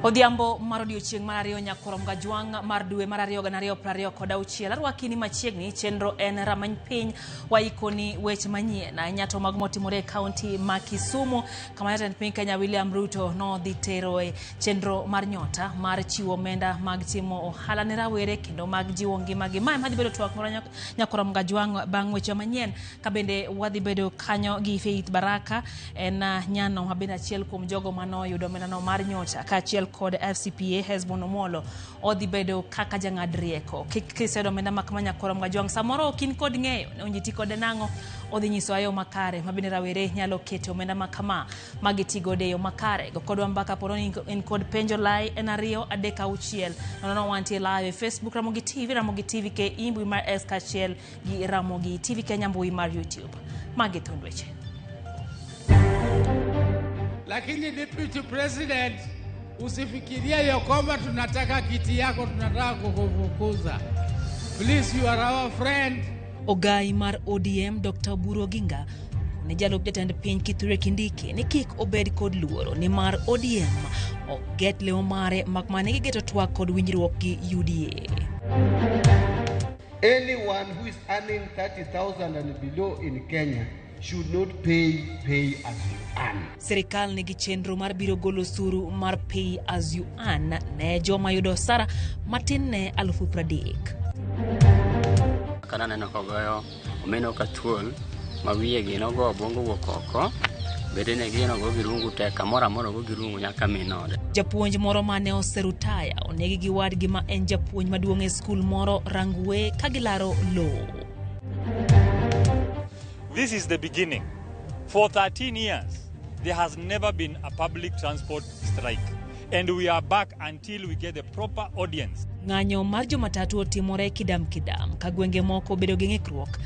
Odhiambo mar odiochieng' mar ariyo nyakorom gajwang' mar dwe mar ariyo gana ariyo prariyo kod auchiel. Arwakini machiegni chenro en ramany piny waikoni weche manyien ahinya to mag motimore e kaunti ma Kisumu kama jatend piny Kenya William Ruto nodhi teroe chenro mar nyota mar chiwo omenda mag timo ohala ne rawere kendo mag jiwo ngimagi. Mae madhi bedo twak moro nyakorom gajwang' bang' weche manyien ka bende wadhi bedo kanyo gi Faith Baraka en nyano ma bende achiel kuom jogo manoyudo omendano mar nyota kaachiel kod FCPA Hesbon Omolo odhi bedo kaka jang'ad rieko. Kik kiseyudo omenda ma kama nyakorom gajwang' samoro ok in kod ng'eyo ni owinjo iti kode nang'o, odhi nyiso yo makare ma bende rawere nyalo keto omenda ma kama ma giti godo e yo makare. Go kodwa mbaka poro ni in kod penjo lai en 2 3 6 nono wantie live e Facebook Ramogi TV, Ramogi TV KE mbui mar X kaachiel gi Ramogi TV Kenya mbui mar YouTube. Magi thund weche. Lakini Deputy President, usifikirie ya kwamba tunataka kiti yako, tunataka kukufukuza. Please, you are our friend. Ogai mar ODM Dr. Oburu Oginga ne jalup jatend piny Kithure Kindiki ni kik obed kod luoro nimar ODM ok get lemo mare mak mana ni gigeto twak kod winjruok gi UDA. Anyone who is earning 30,000 and below in Kenya should not pay pay as you earn. Sirikal nigi chenro mar biro golo osuru mar pay as you earn ne joma yudo osara matin ne 30,000. Kana neno kogoyo omeno ka thuol ma wiye gi nogo obwongo wuok oko, bedene gi nogo gi rungu te kamoro amora ogo gi rungu nyaka min ode. Japuonj moro mane oserutaya onegi gi wadgi ma en japuonj maduong' e skul moro Rangwe ka gilaro lowo. This is the beginning. For 13 years, there has never been a public transport strike. And we are back until we get the proper audience. Ng'anyo mar jomatatu otimore kidam kidam ka gwenge moko obedo gi ng'ikruok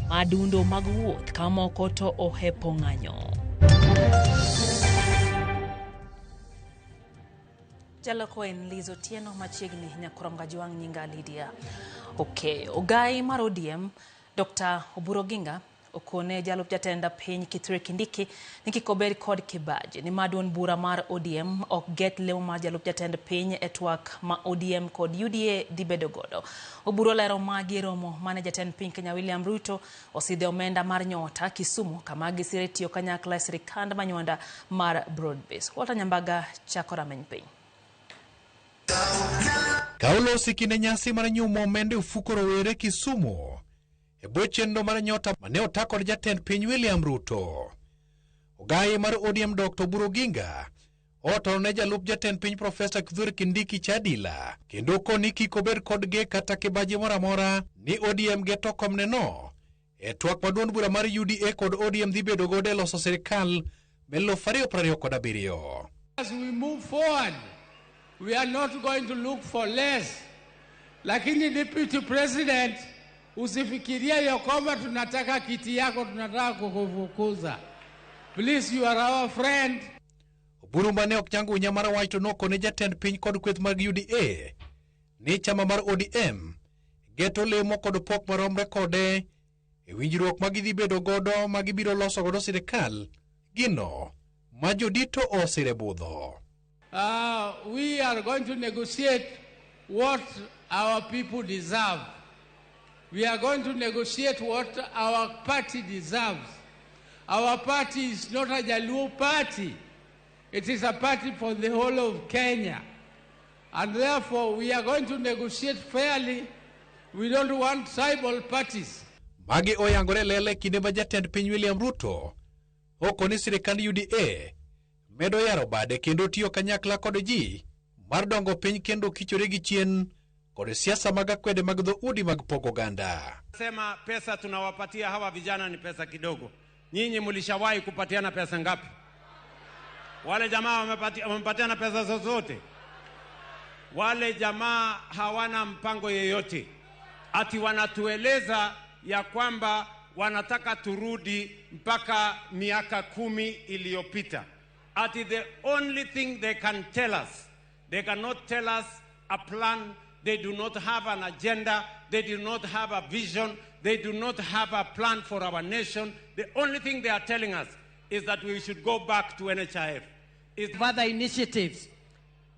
madundo mag wuoth ka moko to ohepo ng'anyo. Jaloko en Liz Otieno machiegni nyakorom gajwang' nyinga Lydia. Okay, ogai mar ODM Dr. Oburu Oginga okone jalup jatend piny Kithure Kindiki ni kik obed kod kibaji nimar duond bura mar ODM ok get lemo mar jalup jatend piny e twak ma ODM kod UDA dhi bedo godo. Oburu olero magi e romo mane jatend piny Kenya William Ruto osidhe omenda mar nyota Kisumu kama gisire tiyo kanyakla e sirikand manywanda mar Broad Base. Walter Nyambaga chako rameny piny. Ka olosi kinde nyasi mar nyumo omenda e ofuko rowere Kisumu e bwo chenro mar nyota mane ota kod jatend piny William Ruto. Ogai mar ODM Dr. Oburu Oginga otoro ne jalup jatend piny Profesa Kithure Kindiki Chadila kendo koni kik obed kod ge kata kibaji moro amora ni ODM geto komne no e twak ma duond bura mar UDA kod ODM dhi bedo godo e loso sirikal me 2027. As we move forward, we are not going to look for less. Lakini Deputy President, usifikirie ya kwamba tunataka kiti yako, tunataka kukufukuza. Please, you are our friend. Oburu mane ok nyango winya mar wach to nokone jatend piny kod kweth mag UDA ni chama mar ODM geto lemo kod pok maromre kode e winjruok ma gidhi bedo godo ma gibiro loso godo sirikal gino ma jodito osire budho. We are going to negotiate what our people deserve. We are going to negotiate what our party deserves. Our party is not a Jaluo party. It is a party for the whole of Kenya. And therefore, we are going to negotiate fairly. We don't want tribal parties. Magi oyangore lele kinde ma jatend piny William Ruto okoni sirikand UDA medo yaro bade kendo tiyo kanyakla kod ji mar dongo piny kendo kichore gi chien kod siasa mag akwede mag dhoudi mag pogo oganda. Sema pesa tunawapatia hawa vijana ni pesa kidogo. Nyinyi mlishawahi kupatiana pesa ngapi? Wale jamaa wamepatiana pesa zozote? Wale jamaa hawana mpango yeyote. Ati wanatueleza ya kwamba wanataka turudi mpaka miaka 10 iliyopita. Ati the only thing they can tell us, they cannot tell us a plan, they do not have an agenda, they do not have a vision, they do not have a plan for our nation. The only thing they are telling us is that we should go back to NHIF. Is other initiatives.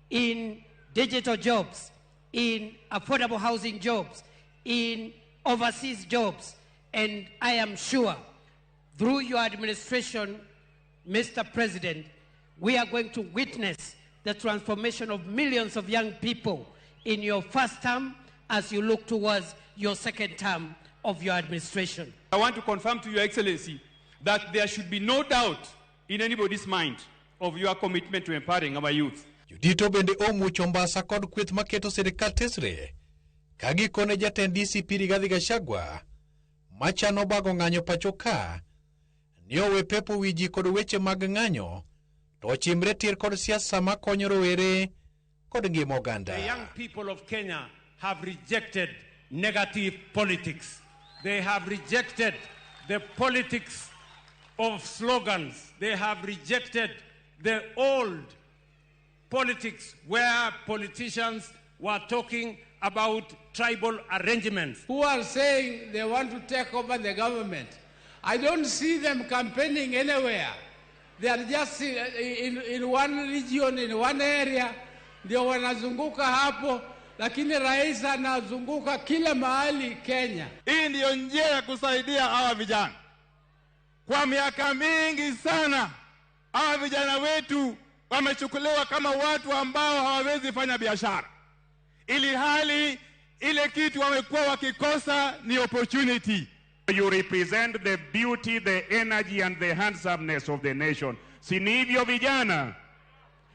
in digital jobs, in affordable housing jobs, in overseas jobs. And I am sure through your administration, Mr. President, we are going to witness the transformation of millions of young people in your first term as you look towards your second term of your administration. I want to confirm to Your Excellency that there should be no doubt in anybody's mind of your commitment to empowering our youth. Jodito bende omuocho mbasa kod kweth maketo sirikal tesre ka gikone jatend DCP Rigathi Gachagua machano bago ng'anyo pacho ka ni owe pepo wi ji kod weche mag ng'anyo to ochimre tir kod siasa makonyo rowere kod ngima oganda. The young people of Kenya have rejected negative politics. They have rejected the politics of slogans. They have rejected the old politics where politicians were talking about tribal arrangements. Who are saying they want to take over the government. I don't see them campaigning anywhere. They are just in one region, in one area, ndio wanazunguka hapo, lakini rais anazunguka kila mahali Kenya. Hii ndiyo njia ya kusaidia hawa vijana. Kwa miaka mingi sana hawa vijana wetu wamechukuliwa kama watu ambao hawawezi fanya biashara, ili hali ile kitu wamekuwa wakikosa ni opportunity. You represent the beauty, the energy and the handsomeness of the nation. Si ni hivyo vijana?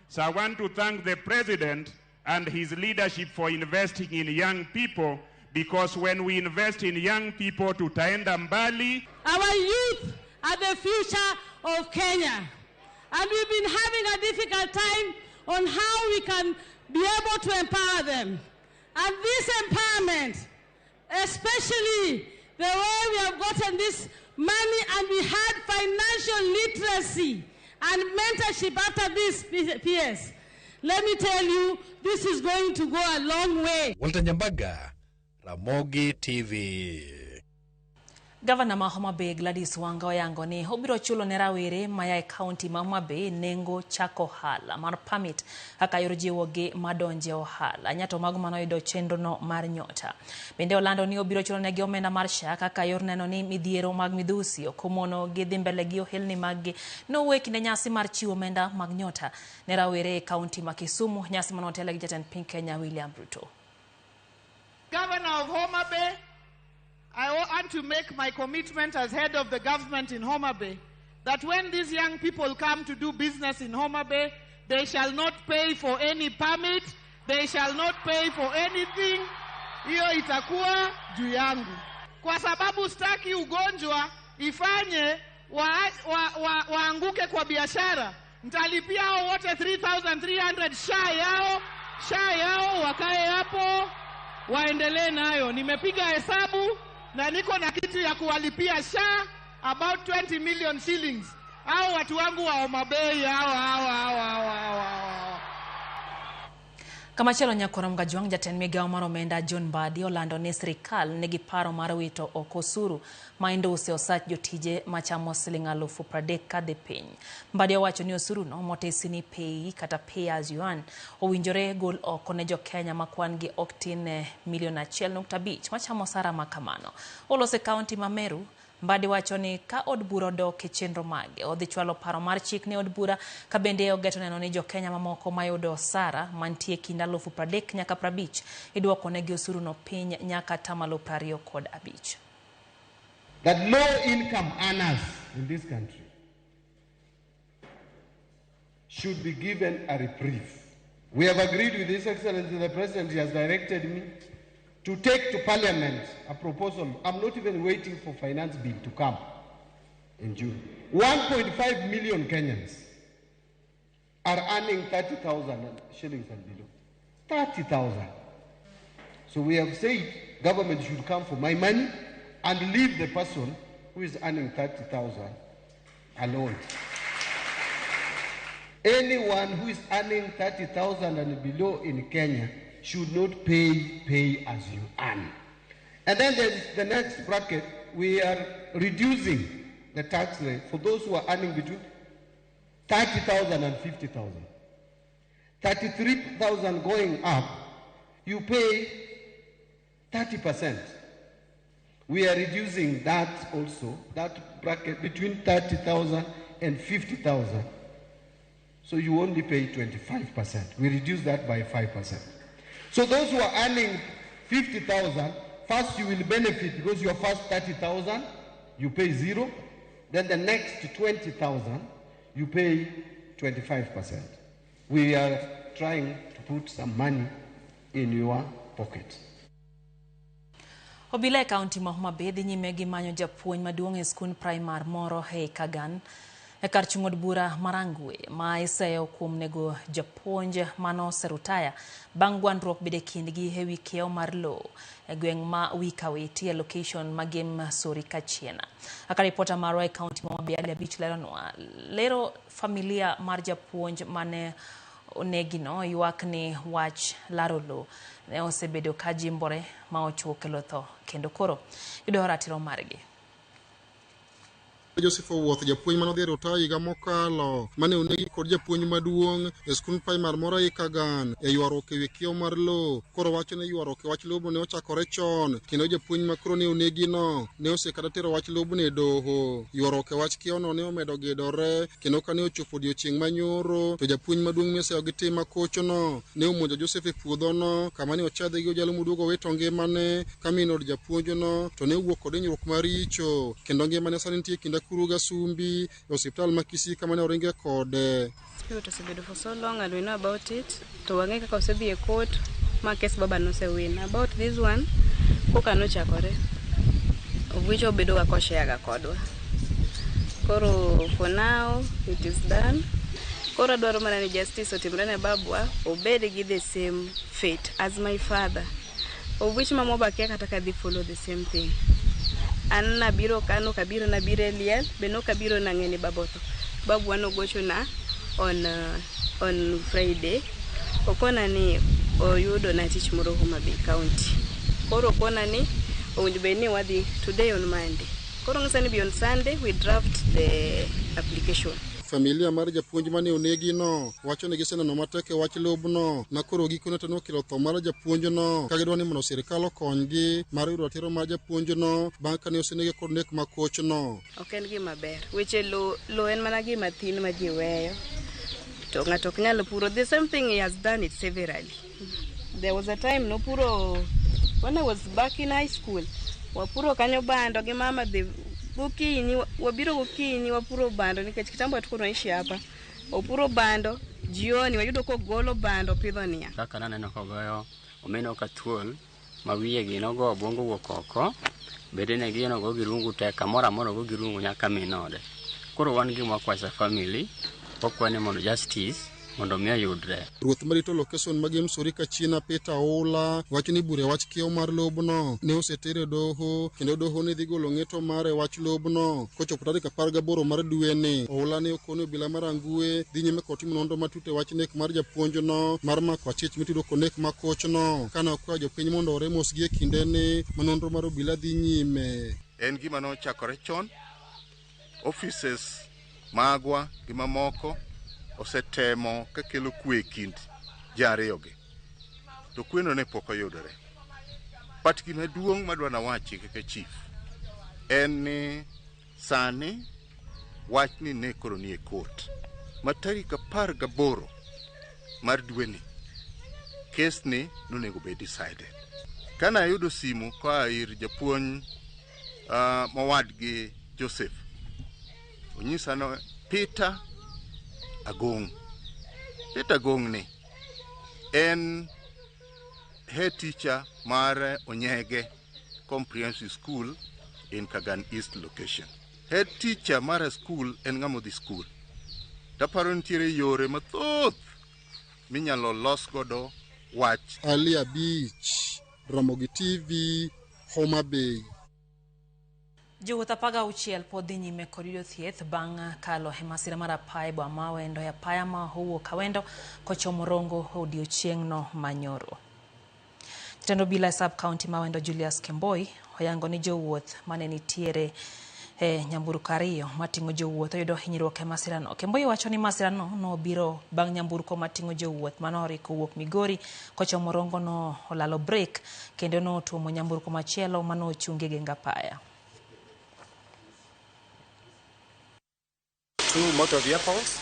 So I want to thank the president and his leadership for investing in young people, because when we invest in young people, tutaenda mbali. Our youth are the future of Kenya. And we've been having a difficult time on how we can be able to empower them. And this empowerment, especially the way we have gotten this money and we had financial literacy and mentorship after this PS. Let me tell you, this is going to go a long way. Walter Nyambaga, Ramogi TV. Gavana ma Homa Bay Gladys Wanga oyango ni obiro chulo ne rawere maya e kaunti ma Homa Bay nengo chako ohala mar permit kaka yor jiwogi madonje ohala. Nyato mago manoyudo chenro no mar nyota. Bende olando ni obiro chulo negi omenda mar SHA kaka yor neno ni midhiero mag midhusi ok omono gi dhi mbele gi ohelni mag gi. Nowuoyo e kinde nyasi mar chiwo omenda mag nyota ne rawere e kaunti ma Kisumu, nyasi manotelo gi jatend piny Kenya William Ruto. Governor of Homa Bay, I want to make my commitment as head of the government in Homa Bay that when these young people come to do business in Homa Bay, they shall not pay for any permit, they shall not pay for anything. Hiyo itakuwa juu yangu, kwa sababu sitaki ugonjwa ifanye waanguke kwa biashara. Nitalipia hao wote 3300 SHA yao wakae hapo waendelee nayo. Nimepiga hesabu na niko na kitu ya kuwalipia SHA about 20 million shillings. Hao watu wangu wa Homa Bay hao. Kamachielo nyakoro Mgajwang' jatend migawo mar omenda John Mbadi olando ni sirikal nigi paro mar wito oko osuru ma induse osach jotije machamo siling 30,000 kadhi piny. Mbadi owacho ni osuru no motesi ni pay kata pay as you earn owinjore gol oko ne jokenya ma kwan gi ok tin milion 1.5 machamo osara ma kamano. Olose kaunti ma Meru. Mbadi wacho ni ka od bura odok e chenro mage, odhi chwalo paro mar chik ne od bura ka bende ogeto neno ni jokenya mamoko mayudo osara mantie kind 30,000 nyaka 50 idwoko negi osuru no piny nyaka 25%. That low income earners in this country should be given a reprieve. We have agreed with His Excellency the President. He has directed me to take to Parliament a proposal. I'm not even waiting for finance bill to come in June. 1.5 million Kenyans are earning 30,000 shillings and below. 30,000. So we have said government should come for my money and leave the person who is earning 30,000 alone. Anyone who is earning 30,000 and below in Kenya should not pay as you earn. And then there's the next bracket. We are reducing the tax rate for those who are earning between 30,000 and 50,000. 33,000 going up, you pay 30%. We are reducing that also, that bracket between 30,000 and 50,000. So you only pay 25%. We reduce that by 5%. So those who are earning 50,000, first you will benefit because your first 30,000, you pay zero. Then the next 20,000, you pay 25%. We are trying to put some money in your pocket. Obila e kaunti ma Homa Bay dhi nyime gi manyo japuonj maduong' e skund primar moro e Kagan e kar chung' od bura ma Rangwe ma iseyo kuom nego japuonj manoserutaya bang' gwandruok bedo e kindgi ewi kiewo mar lowo e gweng' ma Wikawiti e location ma Gem Sori Kachiena. Kaka ripota marwa e kaunti ma Homa Bay Ali Abich leronwa, lero familia mar japuonj mane onegino ywak ni wach laro lowo ne osebedo ka jimbore ma ochuo kelo tho kendo koro gidwaro ratiro margi. Joseph Owuoth, japuonj manodhi e rutaya higa mokalo mane onegi kod japuonj maduong' e skund primar moro e Kagan e ywaruok ewi kiewo mar lowo. Koro wacho ni ywaruok e wach lobno ne ochakore chon kendo japuonj ma koro ne onegino ne osekata tero wach lobno e doho. Ywaruok e wach kiewono ne omedo gedore kendo kane ochopo odiochieng' manyoro to japuonj maduong' miseyo gi tim makochono ne omonjo Joseph e puodhono kama ne ochadhe gi ojalo moduogo owito ngimane ka min od japuonjno to ne owuok kod hinyruok maricho kendo ngimane sani nitie kind Akuru Gasumbi e osiptal ma Kisii kama ne oringe kode. Dispute osebedo for so long and we know about it. To wang'e kaka osedhi e court ma case baba nosewin. About this one, koka nochakore, of which obedo ga koshare ga kodwa. Koro for now it is done. Koro adwaro mana ni justice otimre ne babwa, obed gi the same fate as my father. Of which mama obakia kata ka dhi follow the same thing. An nabiro ka nokabiro nabiro e liel, be nokabiro nang'e ni baba otho. Babwa nogochona on Friday. Okona ni oyudo na tich moro Homa Bay County. Koro okona ni owinjo bed ni wadhi today on Monday. Koro ng'isa ni be on Sunday we draft the application. Familia mar japuonj mane onegino wacho ni giseneno matek e wach lobno ma koro gikone to nokelo tho mar japuonjno ka gidwa ni mondo sirikal okonygi mar yudo ratiro mar japuonjno bang' kane osenege kod nek makochno. Ok en gima ber. Weche lo, lo en mana gima thin ma ji weyo. To ng'ato ok nyal puro. The same thing he has done it severally. There was a time nopuro when I was back in high school. Wapuro kanyo bando gi mama the gokinyi wabiro gokinyi wapuro bando nikech kitambo hatukuwa tunaishi hapa. Opuro bando jioni wayudo kogolo bando pidho niang'. Kaka naneno kogoyo omeno ka thuol ma wiye gi nogo obwongo wuok oko, bedene gi nogo gi rungu te kamoro amora ogo gi rungu nyaka min ode. Koro wan gima wakwayo as a family, wakwayo ni mondo justice mondo mi oyudre. Ruoth marito location ma Gem Sori Kachiena Peter Oula wacho ni bura e wach kiewo mar lobno ne oseter e doho kendo doho ne dhi golo ng'eto mare e wach lobno kochopo tarik 18 mar dweni. Oula ne okono obila mar Rangwe dhi nyime kod timo nonro matut e wach nek mar japuonjno mar mako achich mitudo kod nek makochno kane okwayo jopiny mondo ore mos gi e kindeni ma nonro mar obila dhi nyime. En gima nochakore chon, offices magwa gi mamoko osetemo kakelo kwe e kind ji ariyogi, to kweno ne pok oyudore. But gima duong' madwa nawachi kaka chief en ni sani wachni ne koro ni e court ma tarik 18 mar dweni kes ni nonego bed decided. Kane ayudo simu koa ir japuonj mowadgi Joseph, onyisa ni Peter Agong. Peter Agong ni en head teacher mar Onyege Comprehensive School in Kagan East location. Head teacher mar school en ng'ama odhi school. Taparo nitiere yore mathoth minyalo los godo wach. Ali Abich, Ramogi TV, Homa Bay. Jowuoth 16 pod dhi nyime kod yudo thieth bang' kalo e masira mar apaya e boma ma Awendo e apaya ma owuok Awendo kochomo Rongo odiochieng'no manyoro. Jatend obila e sub county ma Awendo Julius Kemboi oyango ni jowuoth mane nitiere E nyamburko ariyo mating'o jowuoth oyudo hinyruok e masirano. Kemboi wacho ni masirano nobiro bang' nyamburko mating'o jowuoth manoriko wuok Migori kochomo Rongo no olalo brek kendo notuomo nyamburko machielo manochungi e geng apaya. Two motor vehicles,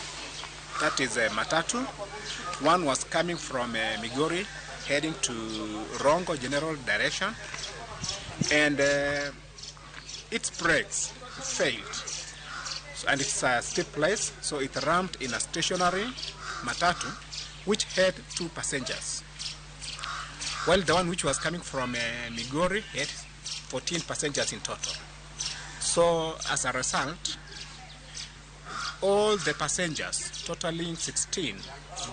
that is a matatu. One was coming from Migori heading to Rongo general direction, and its brakes failed. So, and it's a steep place, so it rammed in a stationary matatu which had 2 passengers. While the one which was coming from Migori had 14 passengers in total. So as a result, all the passengers, totaling 16,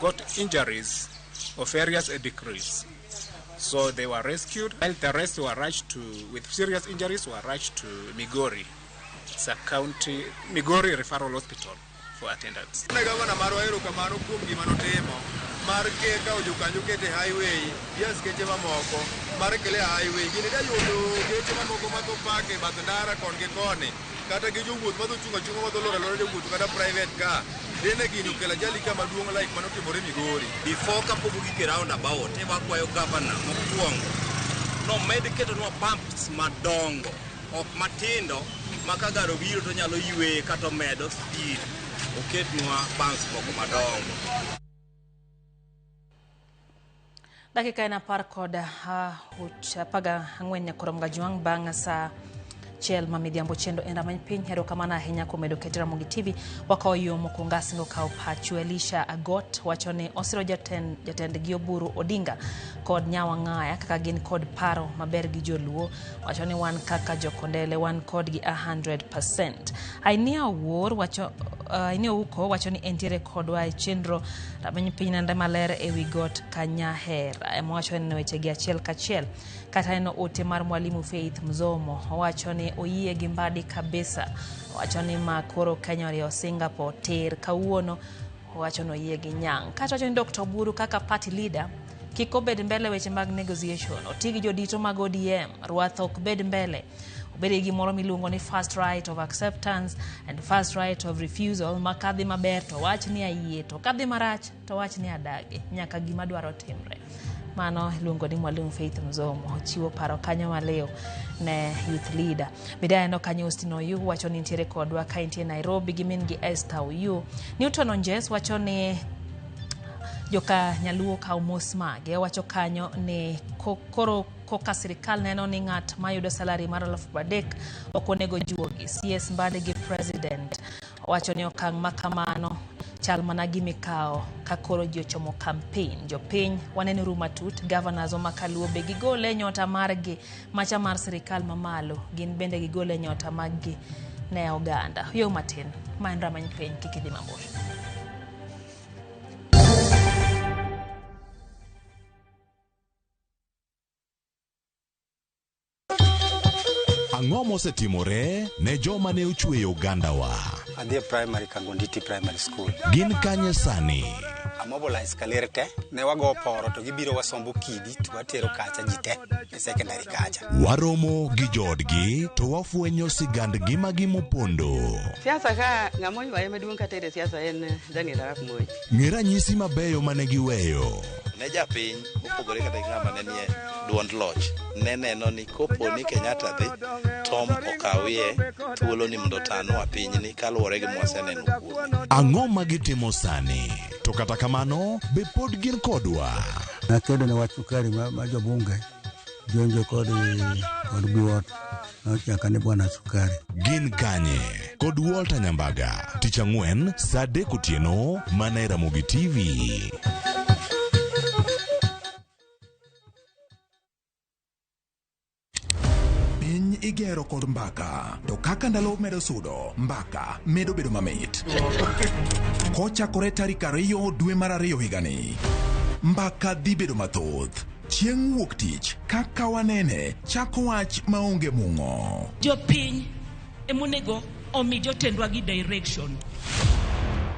got injuries of various degrees. So they were rescued, while the rest were rushed to, with serious injuries, were rushed to Migori Sub-County, Migori Referral Hospital for attendance. Ne gavana marwa erokamano kuom gima notimo mar kawo jokanyo kete highway gi askeche mamoko mar kele highway. Gini da yudo geche mamoko matho pak e bath ndara kon gi koni, kata gi jowuoth madho chung' achung'a madho loro alora jowuoth kata private car. Dine gini okelo ajali ka maduong' like manotimore Migori. Before kapok ogik e roundabout, e wakwayo gavana mokwongo nomed ketonwa pumps madongo, ok matindo ma ka gari obiro to nyalo yweye kata omedo speed, oketnwa pumps moko madongo. Dakika en 14 nyakoro Mgajwang' bang' saa 1 ma midhiambo chendo en rameny piny. Erokamano ahinya kuom medo ket Ramogi TV. Wakawo yo mokwongo asingo kawo pachu. Elisha Agot wacho ni osiro jatendgi Oburu Odinga kod Nyawang'aya kaka gin kod paro maber gi joluo. Wacho ni wan kaka jokondele wan kodgi 100%. Ainia Wuor wacho Ainia Uko wacho ni entiere kodwa e chenro rameny piny nende maler ewi got Kanyahera. Ema wacho ni wechegi achiel kachiel. Kata neno ote mar Mwalimu Faith Mzomo owacho ni oyie gi Mbadi kabisa. Owacho ni ma koro Kenya oriwo Singapore tir kawuono. Owacho ni oyie gi Nyang'. Kata wacho ni Dr. Oburu kaka party leader kik obed mbele weche mag negotiation. Oti gi jodito mag ODM. Rwath ok bed mbele. Obed gi gimoro miluongo ni first right of acceptance and first right of refusal. Ma kadhi maber to wach ni ayie, to kadhi marach to wach ni adagi. Nyaka gima dwaro timre. Mano iluongo ni Mwalimu Faith Mzomo ochiwo paro kanyo maliw ne youth leader. Bende aneno kanyo Austin Oyu wacho ni nitiere kodwa ka entie Nairobi gi min gi Esther Oyu. Newton Onjes wacho ni joka Nyaluo kawo mos mage. Owacho kanyo ni koro koka sirikal neno ni ng'at mayudo salary mar 30,000 ok onego juogi. CS Mbadi gi president owacho ni okang' ma kamano chal mana gimikawo ka koro ji ochomo campaign. Jopiny waneno matut, governors ma kaluo be gigole nyota margi macha mar sirikal mamalo, gin bende gigole nyota maggi ne oganda. Yo matin, ma en rameny piny, kik idhi mabor. Ang'o mosetimore ne joma ne ochweyo ogandawa? Adhi e primary Kangonditi Primary School. Gin kanye sani? Amobilize kaler te, ne wago poro to gibiro wasombo kidi to watero kacha ji te e secondary kacha. Waromo gi joodgi to wafwenyo sigand ngimagi mopondo. Siasa ka ng'ama oywaye maduong' katere siasa en Daniel Arap Moi. Ng'e ranyisi mabeyo mane giweyo. Ne japiny mopogore kata gi ng'ama ne nie duond loch ne neno ni kopo ni Kenyatta dhi, Tom okawie thuolo ni mondo otanwa pinyni kaluwore gi mwaseneno kuome. Ang'o ma gitimo sani? To kata kamano, be pod gin kodwa? Nakedo ne wach sukari ma jobunge jonjo kod Biwott nochaka ni bwana sukari. Gin kanye? Kod Walter Nyambaga, tich ang'wen saa 3 otieno mana e Ramogi TV. Piny igero kod mbaka, to kaka ndalo medo sudo, mbaka medo bedo mamit. Kochakore tarik 2 dwe mar 2 higani, mbaka dhi bedo mathoth. Chieng' wuok tich, kaka wanene, chako wach maonge mung'o. Jopiny emonego omi jotendwa gi direction.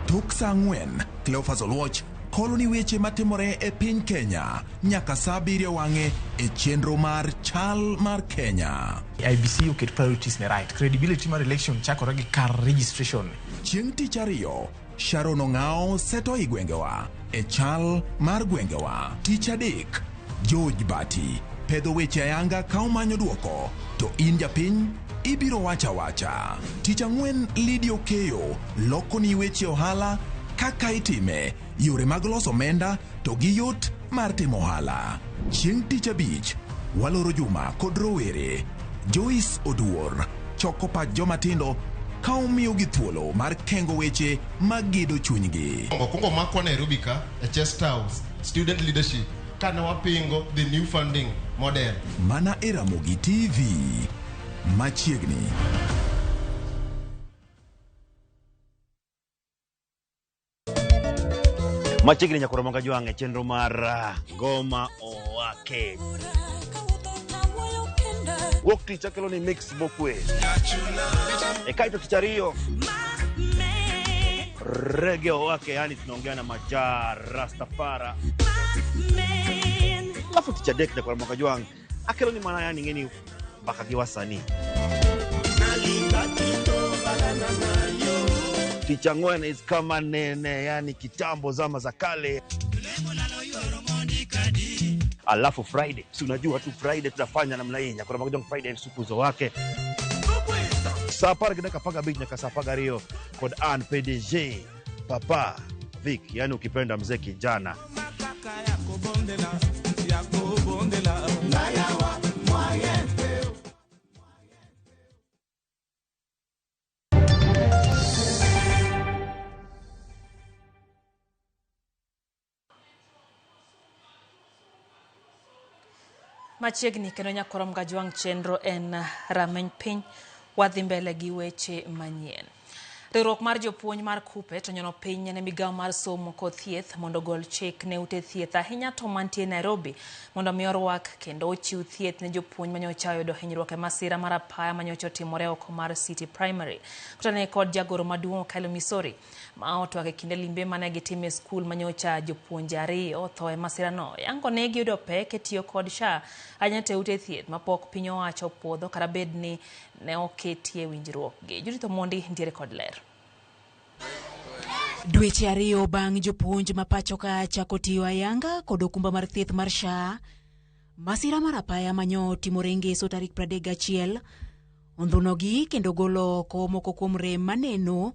Tok saa 4, Cleophas Oluoch Koloni weche matimore e piny Kenya nyaka saa 7 wang'e e chenro mar Chal mar Kenya. IEBC oket priorities ne right. Credibility mar election chakore gi kar registration. Chieng' tich ariyo, Sharon Ong'ao seto i gwengewa e chal mar gwengewa. Tich adek, George Bati pedho weche ayanga ka omanyo duoko, to in japiny ibiro wacha wacha. Tich ang'wen, Lydia Okeyo lokoni weche ohala kaka itime, yore mag loso omenda to gi yot mar timo ohala. Chieng' tich abich, waloro juma kod rowere. Joyce Oduor choko pach joma tindo ka omiyogi thuolo mar kengo weche magedo chunygi. Okwongo makwa Nairobi ka e Chest House student leadership kane wapingo the new funding model. Mana e Ramogi TV machiegni. Machiegni nyakoro manga jwang' e chenro mar Ngoma Owake. Wuok tich akelo ni mix mokwe. E kaito tich ariyo Reggae Owake, yani tunaongea na Maja Rastafara. Alafu tich adek nyakoro manga jwang' akelo ni mana yani ng'eni mbaka gi wasanii. Tich ang'wen is kama nene, yani kitambo zama za kale. Alafu Friday, si unajua tu Friday tutafanya namna hii. Nyakoro manga jwang' Friday sukuzo wake. Saa apar gi dakika 15 nyaka saa 12 kod an PDG Papa Vic, yani ukipenda mzee kijana. Machiegni kendo nyakoro Mgajwang' chenro en rameny piny. Wadhi mbele gi weche manyien. Riwruok mar jopuonj mar KUPPET onyono piny ne migawo mar somo kod thieth mondo ogol chik ne ute thieth ahinya to mantie Nairobi mondo mi orwak kendo ochiw thieth ne jopuonj manyocha oyudo hinyruok e masira mar apaya manyocha otimore oko mar City Primary. Kutane kod jagoro maduong' Okelo Misori ma otwak e kinde limbe mane gitimo e skul manyocha jopuonje ariyo otho e masirano. Yango ne giyudo pek e tiyo kod SHA ahinya to e ute thieth mapok piny owacho opuodho kata bed ni ne oketie winjruok gi. Judith Omondi nitiere kod ler. Dweche ariyo bang' jopuonj ma pacho ka chako tiyo ayanga kod okumba mar thieth mar SHA, masira mar apaya manyo otimore Ngeso tarik 31 ondhunogi kendo golo oko moko kuom rem maneno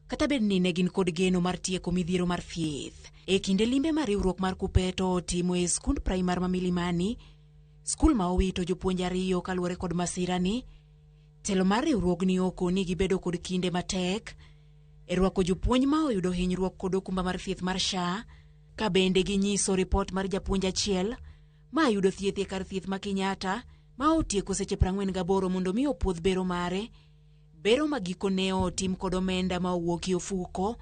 kata bed ni ne gin kod geno mar tieko midhiero mar thieth. E kinde limbe mar riwruok mar KUPPET otimo e skund primar ma Milimani, skul ma owito jopuonj ariyo kaluwore kod masirani, telo mar riwruogni okoni gibedo kod kinde matek e rwako jopuonj ma oyudo hinyruok kod okumba mar thieth mar SHA, ka bende ginyiso ripot mar japuonj achiel ma yudo thieth e kar thieth ma Kenyatta ma otieko seche 48 mondo mi opuodh bero mare, bero ma gikone otim kod omenda ma owuok e ofuko,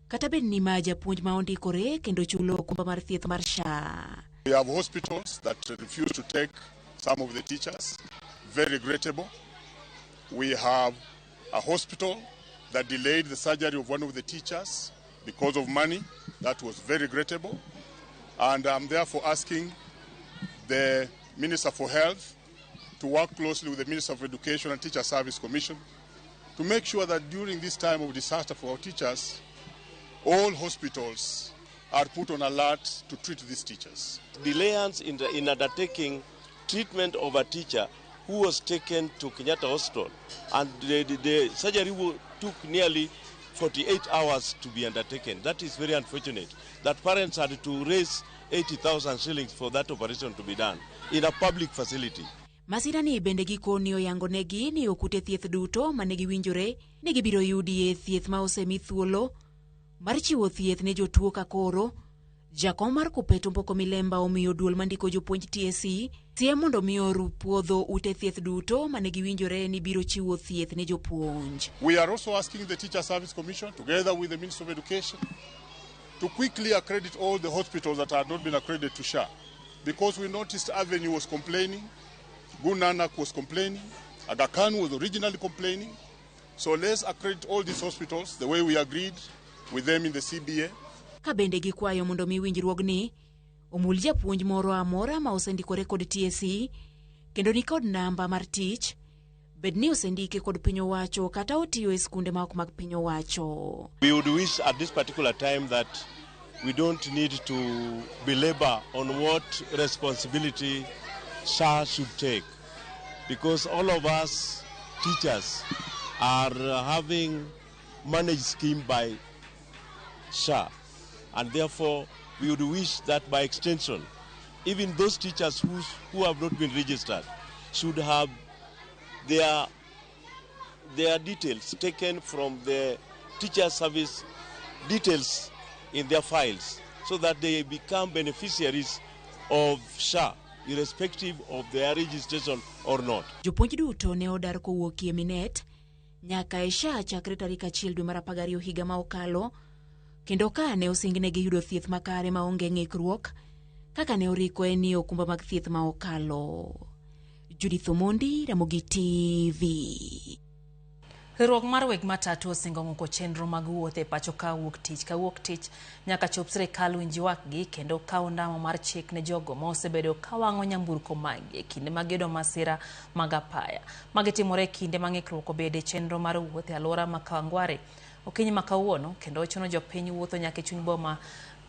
kata bed ni ma japuonj ma ondikore kendo chulo okumba mar thieth mar SHA. We have hospitals that refuse to take some of the teachers, very regrettable. We have a hospital that delayed the surgery of one of the teachers because of money. That was very regrettable. And I'm therefore asking the Minister for Health to work closely with the Minister of Education and Teacher Service Commission to make sure that during this time of disaster for our teachers, all hospitals are put on alert to treat these teachers. Delayance in undertaking treatment of a teacher who was taken to Kenyatta Hospital, and the surgery took nearly 48 hours to be undertaken. That is very unfortunate, that parents had to raise 80,000 shillings for that operation to be done in a public facility. Masirani bende gikoni oyango negi ni okute thieth duto mane giwinjore ni gibiro yudie thieth ma osemi thuolo mar chiwo thieth ne jotuo ka koro. Jakom mar KUPPET Omboko Milemba omiyo duol mandiko jopuonj TSC siem mondo mi oru puodho ute thieth duto mane giwinjore ni biro chiwo thieth ne jopuonj. We are also asking the Teacher Service Commission, together with the Ministry of Education, to quickly accredit all the hospitals that have not been accredited to SHA, because we noticed Avenue was complaining, Gunanak was complaining, Aga Khan was originally complaining. So let's accredit all these hospitals the way we agreed with them in the CBA. Ka bende gikwayo mondo mi winjruogni omul japuonj moro amora ma osendikore kod TSC kendo nikod namba mar tich, bed ni osendike kod piny owacho kata otiyo e skunde ma ok mag piny owacho. We would wish at this particular time that we don't need to belabor on what responsibility SHA should take, because all of us teachers are having managed scheme by SHA, and therefore we would wish that by extension, even those teachers who have not been registered should have their details taken from the teacher service details in their files, so that they become beneficiaries of SHA, irrespective of their registration or not. Jopuonj duto ne odar kowuok e Minet nyaka e SHA chakre tarik 1 dwe mar 12 higa ma okalo, kendo ka ne osingnegi yudo thieth makare maonge ng'ikruok kaka ne oriko en ni okumba mag thieth ma okalo. Judith Omondi, Ramogi TV. Riwruok mar weg matatu osingo ng'uko chenro mag wuoth e pacho ka wuok tich ka wuok tich nyaka chop sirikal winj ywakgi kendo kaw ondamo mar chik ne jogo ma osebedo ka wang'o nyamburko maggi e kinde mag yudo masira mag apaya. Magi timore e kinde ma ng'ikruok obede e chenro mar wuoth e alwora ma Kawangware okinyi ma kawuono, kendo ochuno jopiny wuotho nyaka e chuny boma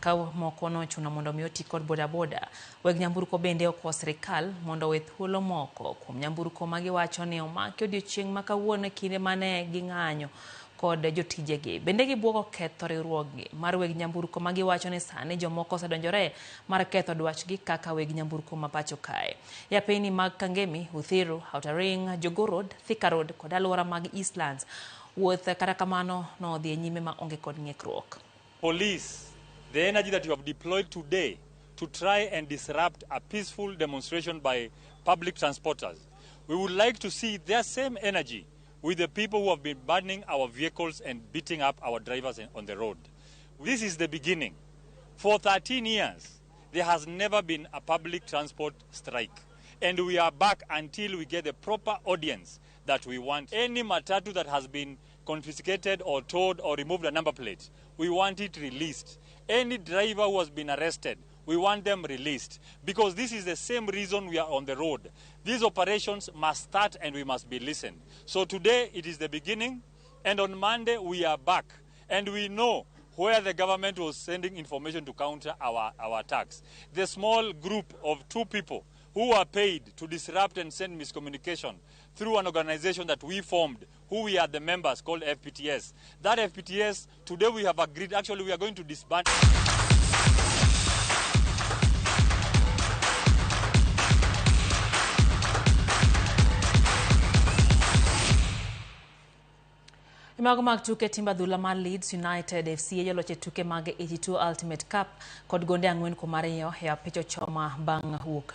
ka moko nochuno mondo mi oti kod bodaboda. Weg nyamburko bende okwa sirikal mondo owe thuolo moko kuom nyamburko ma giwacho ni omaki odiochieng' ma kawuono e kinde mane ging'anyo kod jotijegi. Bende gibuogo ketho riwruoggi mar weg nyamburko ma giwacho ni sani jomoko osedonjore mar ketho dwachgi kaka weg nyamburko ma pacho kae. Yapeyni mag Kangemi, Uthiru, Outer Ring, Jogoo Road, Thika Road kod alwora mag Eastlands. Wuoth kata kamano nodhi e nyime ma onge kod ng'ikruok. Police, the energy that you have deployed today to try and disrupt a peaceful demonstration by public transporters, we would like to see their same energy with the people who have been burning our vehicles and beating up our drivers on the road. This is the beginning. For 13 years, there has never been a public transport strike. And we are back until we get the proper audience that we want. Any matatu that has been confiscated or towed or removed a number plate, we want it released. Any driver who has been arrested, we want them released. Because this is the same reason we are on the road. These operations must start and we must be listened. So today it is the beginning, and on Monday we are back. And we know where the government was sending information to counter our attacks. The small group of 2 people who are paid to disrupt and send miscommunication through an organization that we formed, who we are the members, called FPTS. That FPTS, today we have agreed, actually we are going to disband. Mago mag tuke timb adhula mar Leeds United FC joloch e tuke mag 82 Ultimate Cup kod gonde 4-2 e apich ochoma bang' wuok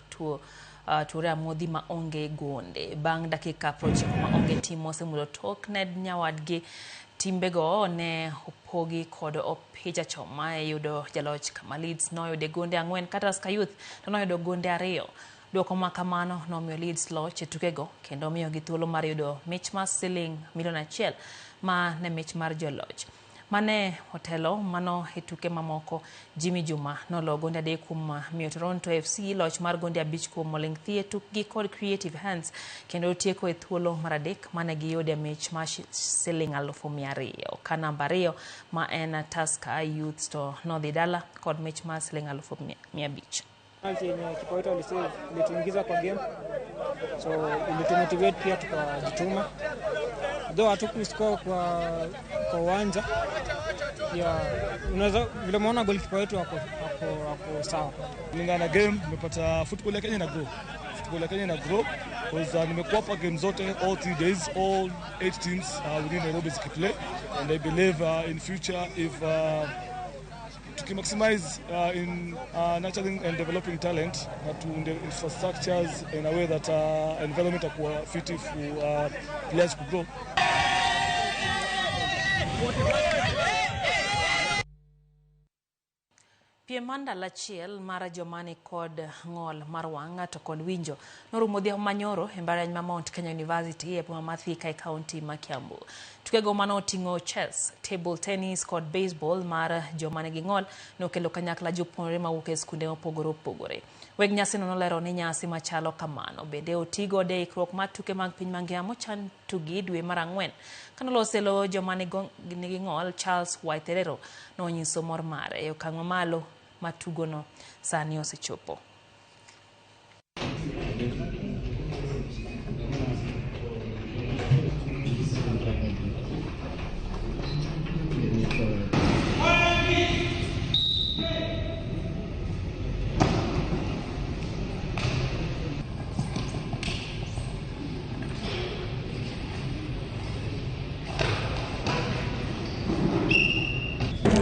tuore amodhi ma onge gonde. Bang' dakika 90 ma onge tim osemulo tok ned nyawadgi, timbego ne opogi kod opich achoma e yudo jaloch kama Leeds noyude gonde 4 kata Tusker Youth to noyudo gonde 2. Duoko ma kamano nomiyo Leeds loch e tukego kendo miyogi thuolo mar yudo mich mar siling milion 1 ma ne mich mar joloch. Mane otelo mano e tuke mamoko, Jimmy Juma nolo gonde 3 kuom miyo Toronto FC loch mar gonde 5 kuom oling' thi e tukgi kod Creative Hands kendo tieko e thuolo mar 3 mane giyude mich mar siling 200,000. Ka namba 2 ma en Tusker Youth to nodhi dala kod mich mar siling 500,000. Penalty yenye kipa wetu alisave ilituingiza kwa game, so ilitumotivate pia tukajituma. Though hatukuscore kwa uwanja, pia unaweza vile umeona goalkeeper wetu ako sawa. Kulingana na game nimepata football ya Kenya ina grow. Football ya Kenya ina grow because nimekuwa hapa game zote all 3 days, all 8 teams within Nairobi zikiplay, and I believe in future if to maximize in nurturing and developing talent, to the infrastructures in a way that environment are fit for players to grow. Piem mar ndalo achiel mar joma ni kod ng'ol mar wang' to kod winjo norumo odhiambo manyoro e mbalariany ma Mount Kenya University e boma ma Thika e kaunti ma Kiambu. Tukego mane oting'o chess, table tennis kod baseball mar joma nigi ng'ol nokelo kanyakla jopuonjre mawuok e skunde mopogore opogore. Weg nyasino nolero ni nyasi machalo kamano bende otigodo e ikruok mar tuke mag piny mangima mochan tugi dwe mar ang'wen. Kanoloso e lo joma nigi ng'ol, Charles Waitherero nonyiso mor mare e okang' mamalo ma tugono sani osechopo.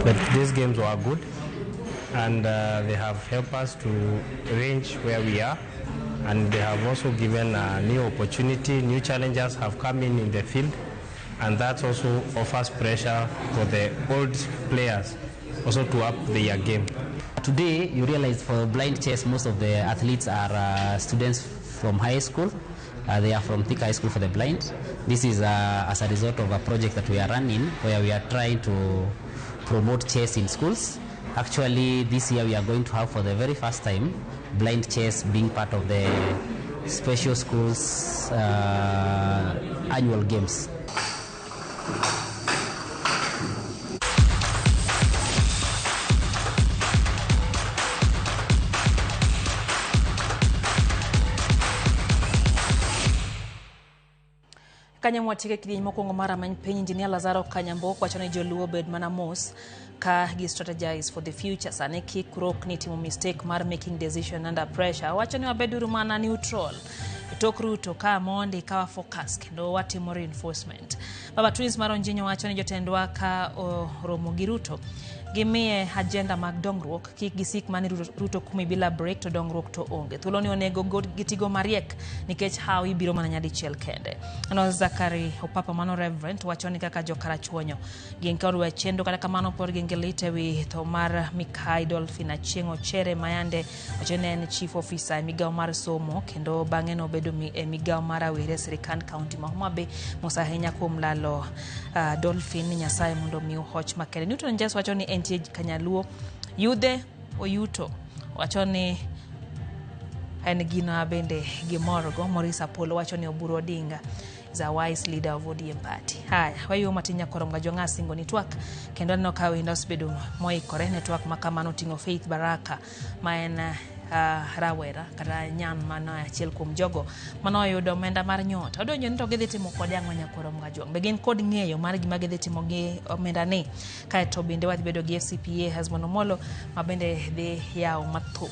But these games were good, and they have helped us to range where we are, and they have also given a new opportunity, new challenges have come in the field, and that also offers pressure for the old players also to up their game. Today, you realize for blind chess, most of the athletes are students from high school. They are from Thika High School for the Blind. This is as a result of a project that we are running where we are trying to promote chess in schools. Actually, this year we are going to have for the very first time blind chess being part of the special schools annual games. Kanya mwatike kidieny mokwongo mar rameny piny Engineer Lazaro Kanyambo wacho ni joluo bed mana mos ka gi strategize for the future. Sani kik rokni timo mistake mar making decision under pressure. Wacho ni wabeduru mana neutral. Tok Ruto ka mondi ka focus kendo watimo reinforcement. Baba Twins mar Onjinyo wacho ni jotendwa ka oromo gi Ruto gimiye agenda mag dongruok, kik gisik mani Ruto kumi bila break to dongruok to onge. Thuolo ni onego gitigo mariek nikech hawi biro mana nyadichiel kende. Ano Zakari Opapa mano Reverend wacho ni kaka jokarachuonyo gin kod wechendo kata kamano pod gin gi lit ewi tho mar Mikai Dolphin Achieng' Ochere mayande wacho ni en chief officer e migawo mar somo kendo bang'e nobedo e migawo mar rawere e sirikand kaunti ma Homa Bay. Mos ahinya kuom lalo Dolphin, Nyasaye mondo omiu hoch makende. Newton Jes wacho ni entie Kanyaluo yudhe oyuto wacho ni en gino bende gimorgo. Maurice Apollo wacho ni Oburu Odinga is a wise leader of ODM party. Haya, wayo matin nyakorom ga jong'a singo ni twak kendo aneno ka wendo osebedo moikore ne twak makamano oting'o Faith Baraka ma en rawera kata nyan mano achiel kuom jogo mano oyudo omenda mar nyota. Odonjo ni to gidhi timo kode ang'o nyakorom ga jwang'? Be gin kod ng'eyo mar gima gidhi timo gi omenda ni? Kaeto bende wadhi bedo gi FCPA Hesbon Omolo ma bende dhi yawo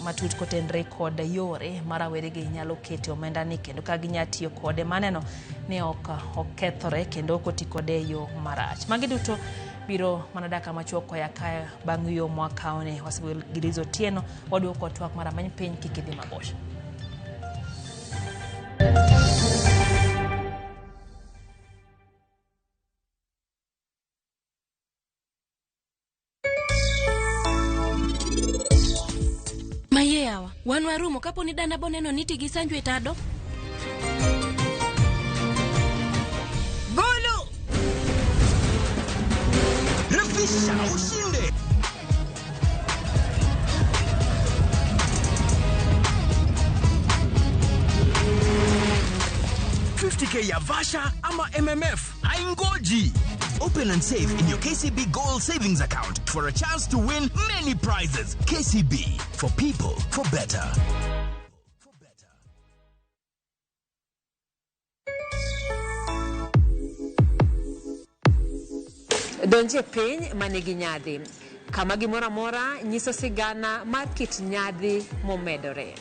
matut kotenre kod yore ma rawere gi nyalo kete omenda ni kendo ka ginya tiyo kode maneno ni ok okethore kendo ok oti kode e yo marach. Magi duto biro mana dakika machuok koya kae bang' yo mwakawni. Wasebedo gi Liz Otieno, waduoko twak mar rameny piny kik idhi mabor. Mayeawa, wan warumo kapo ni dana boneno ni tigi sanju e tado. Golo! Refisha ushinde! $50K ya Vasha ama MMF haingoji. Open and save in your KCB Gold Savings Account for a chance to win many prizes. KCB, for people, for better. Donje piny manigi nyadhi, kama gimoro amora nyiso sigana mar kit nyadhi momedore.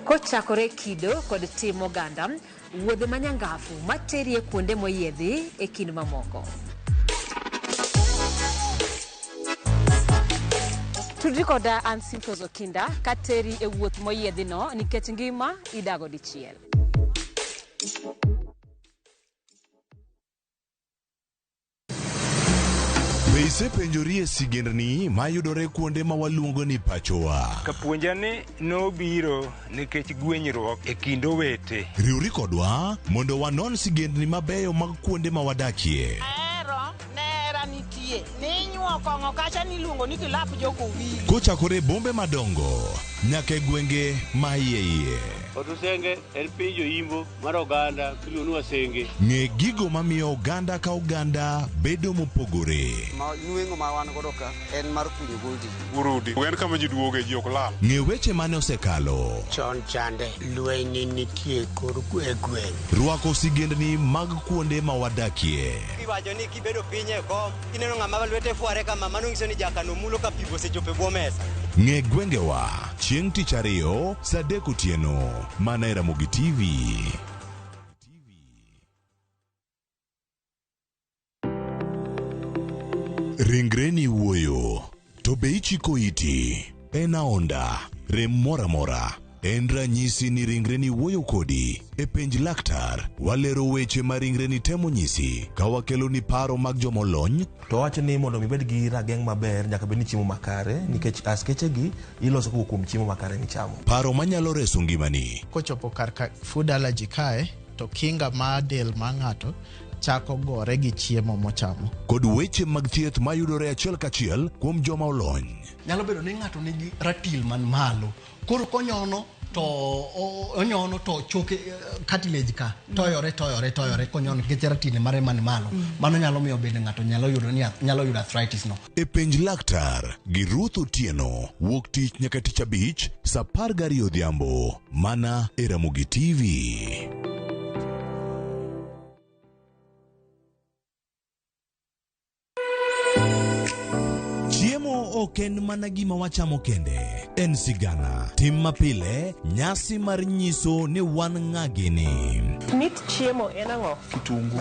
Kochakore kido kod tim oganda, wuodhe manyangafu materie kuonde moyiedhi e kind mamoko. Tudri koda an Simfos Okinda kateri e wuoth moyiedhi no nikech ngima idago dichiel. Isepenjorie sigendni mayudore kuonde ma waluongo ni pachowa. Kapuonja ni nobiro nikech gwenyruok e kind owete. Riwri kodwa mondo wanon sigendni mabeyo mag kuonde ma wadakie. Ahero nera nitie ninyuo kong'o kacha niluongo ni kilap jokowili. Kochakore e bombe madongo nyaka e gwenge ma iye iye. Otusenge en piny joimbo mar oganda miluongo ni Wasenge. Ng'e gigo mamiyo oganda ka oganda bedo mopogore. Ma nweng'o ma wan godo ka en mar kunyo goldi. Urudi. En kama ji duoge ji ok lal. Ng'e weche mane osekalo. Chon chande lweny nitie kor e gweng'. Rwako sigendni mag kuonde ma wadakie. Iwacho ni kibedo piny e kom ineno ng'ama lwete fware kama mano nyiso ni jakano mulo ka pi osechopo e bwo mesa. Ng'e gwengewa chieng' tich ariyo saa 3 otieno mana e Ramogi TV. Ringreni wuoyo, to be ichiko iti? En aonda, rem moro amora. En ranyisi ni ringreni wuoyo kodi. E penj laktar, walero weche ma ringreni temo nyisi ka wakeloni paro mag jomolony. To wacho ni mondo mi ibed gi rageng' maber nyaka bed ni chiemo makare nikech askeche gi iloso kowuok kuom chiemo makare michamo. Paro manyalo reso ngimani. Kochopo kar ka food allergy kae to kinga mar del mar ng'ato chako gore gi chiemo mochamo. Kod weche mag thieth mayudore achiel kachiel kuom joma olony. Nyalo bedo ni ng'ato nigi ratil man malo. Koro konyono to onyono to choke cartilage ka toyore toyore toyore konyono nikech ratil mare man malo. Mano nyalo miyo bende ng'ato nyalo yudo ni nyalo yudo arthritis no. E penj laktar gi Ruth Otieno wuok tich nyaka tich abich saa 12 odhiambo mana e Ramogi TV. Chiemo ok en mana gima wachamo kende, en sigana, tim mapile, nyasi mar nyiso ni wan ng'a gini. Mit chiemo en ang'o? Kitungu.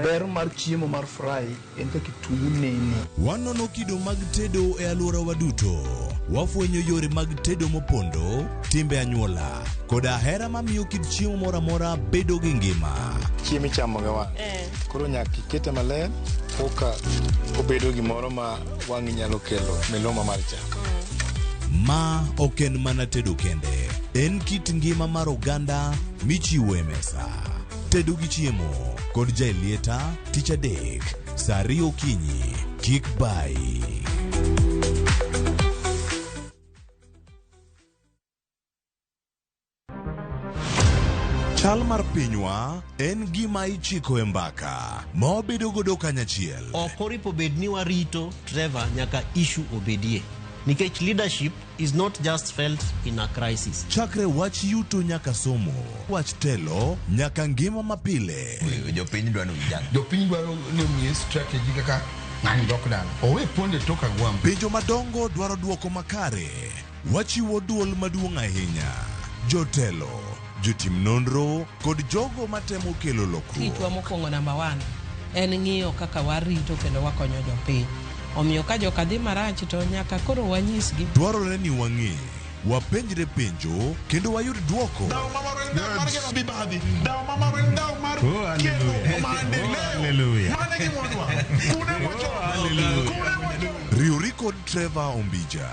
Ber mar chiemo mar fry en ka kitungu nene. Wanono kido mag tedo e alworawa duto. Wafwenyo yore mag tedo mopondo, timbe anyuola, koda hera mamiyo kit chiemo moro amora bedo gi ngima. Chiemo ichamo gi wang'. Koro nyaka ikete maler koka obedo gimoro ma wang'i nyalo kelo miluma mar chak. Ma ok en mana tedo kende, en kit ngima mar oganda michiwo e mesa. Tedo gi chiemo kod Jaelieta tich adek saa 2 okinyi. Kik bayi. Chal mar pinywa en gima ichiko e mbaka ma wabedo godo kanyachiel. Ok oripo bed ni warito Trevor nyaka issue obedie. Nikech leadership is not just felt in a crisis. Chakre wach yuto nyaka somo, wach telo nyaka ngima mapile. Jopiny dwaro vijana. Jopiny dwaro ni omiye strategy kaka ng'ani dok dala. Owe ponde tok agwambo. Penjo madongo dwaro dwoko makare. Wachiwo duol maduong' ahinya. Jotelo, jotim nonro kod jogo matemo kelo lokruok. Tichwa mokwongo namba 1 en ng'iyo kaka warito kendo wakonyo jopiny. Omiyo ka joka dhi marach to nyaka koro wanyisgi. Dwarore ni wang'e, wapenjre penjo kendo wayud dwoko. Riwri kod Trevor Ombija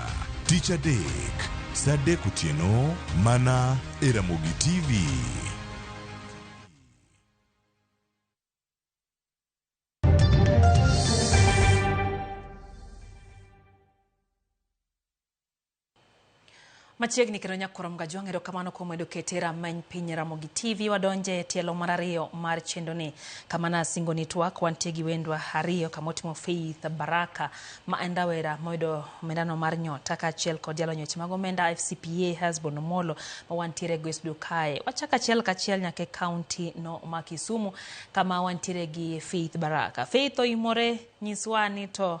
tich adek saa 3 otieno mana e Ramogi TV. Machiegni kendo nyakwar Mgajwang', erokamano kuom wedo kete rameny piny Ramogi TV. Wadonje e tielo mar ariyo mar chenroni. Kama nasingo ni twak wantie gi wendwa ariyo kama otimo Faith Baraka ma en rawera moyudo omendano mar nyota kaachiel kod jalony weche mag omenda FCPA Hesbon Omolo ma wantiere go e studio kae. Wachako achiel kachiel nyaka e kaunti no ma Kisumu kama wantiere gi Faith Baraka. Faith oimore nyiswa ni to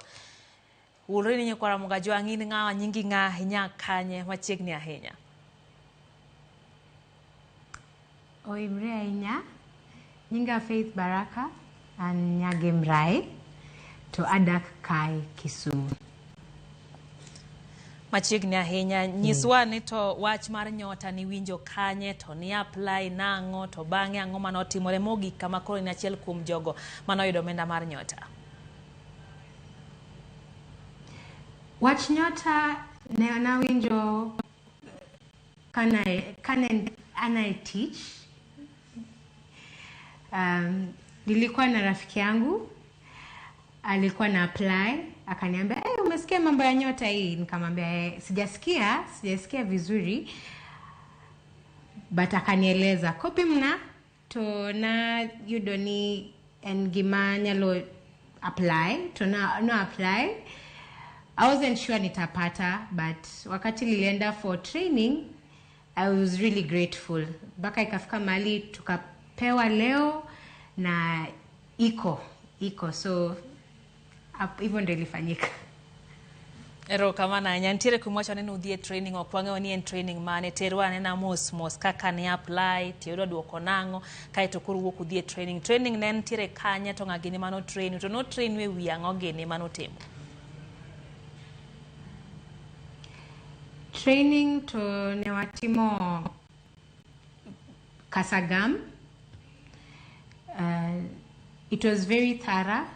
Ulri ni nyakwar Mgajwang' in ng'awa, nyingi ng'a, inya kanye machiegni ahinya. Oimre ahinya. Nyinga Faith Baraka, an Nyagemrai, to adak kae Kisumu. Machiegni ahinya, nyiswa ni to wach mar nyota ni winjo kanye, to ni apply nang'o, to bang'e ang'o manotimore mogik kama koro in achiel kuom jogo manoyudo omenda mar nyota. Wach Nyota ne nawinjo kane ana e tich. Nilikuwa na rafiki yangu alikuwa na apply, akaniambia, "Hey, umesikia mambo ya Nyota hii?" Nikamwambia, "Eh, sijasikia vizuri," but akanieleza kopimna to na yudo ni en gima nyalo apply to na no apply. I wasn't sure nitapata, but wakati nilienda for training I was really grateful mpaka ikafika mahali tukapewa leo na iko so hivyo ndio ilifanyika. Erokamano ahinya. Nitiere kuma wacho ni nudhi e training, ok wang'eyo ni en training mane. Terwa anena mos mos kaka ne apply, tiyudo duoko nang'o, kaeto koro wuok udhi e training. Training ne nitiere kanye to ng'a gini mano train to no train e wi ang'o gini manotimo? Training to ne watimo Kasagam. It was very thorough.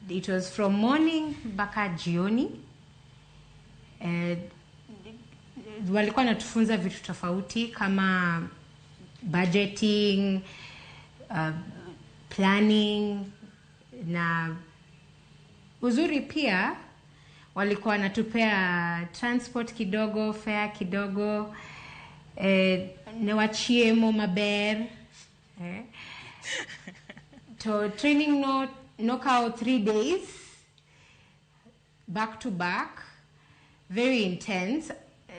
It was from morning mpaka jioni. Walikuwa natufunza vitu tofauti kama budgeting, planning, na uzuri pia walikuwa wanatupea transport kidogo, fare kidogo, ne wachiemo maber. To training no nokawo 3 days back to back, very intense.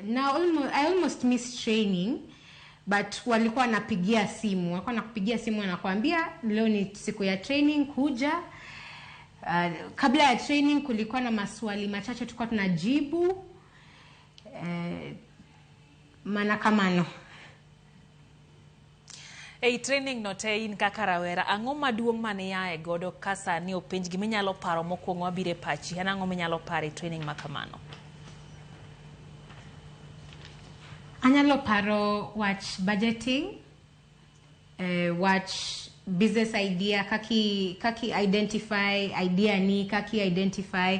Now I almost missed training, but walikuwa wanapigia simu, walikuwa wanakupigia simu wanakuambia leo ni siku ya training, kuja. Kabla ya training kulikuwa na maswali machache tulikuwa tunajibu. Mana kamano. Ei training no te in kaka rawera, ang'o maduong' mane iae godo ka sani openj giminyalo paro mokwongo mabiro e pachi, en ang'o minyalo paro e training ma kamano? Anyalo paro wach budgeting, wach business idea, kaki identify idea ni, kaki identify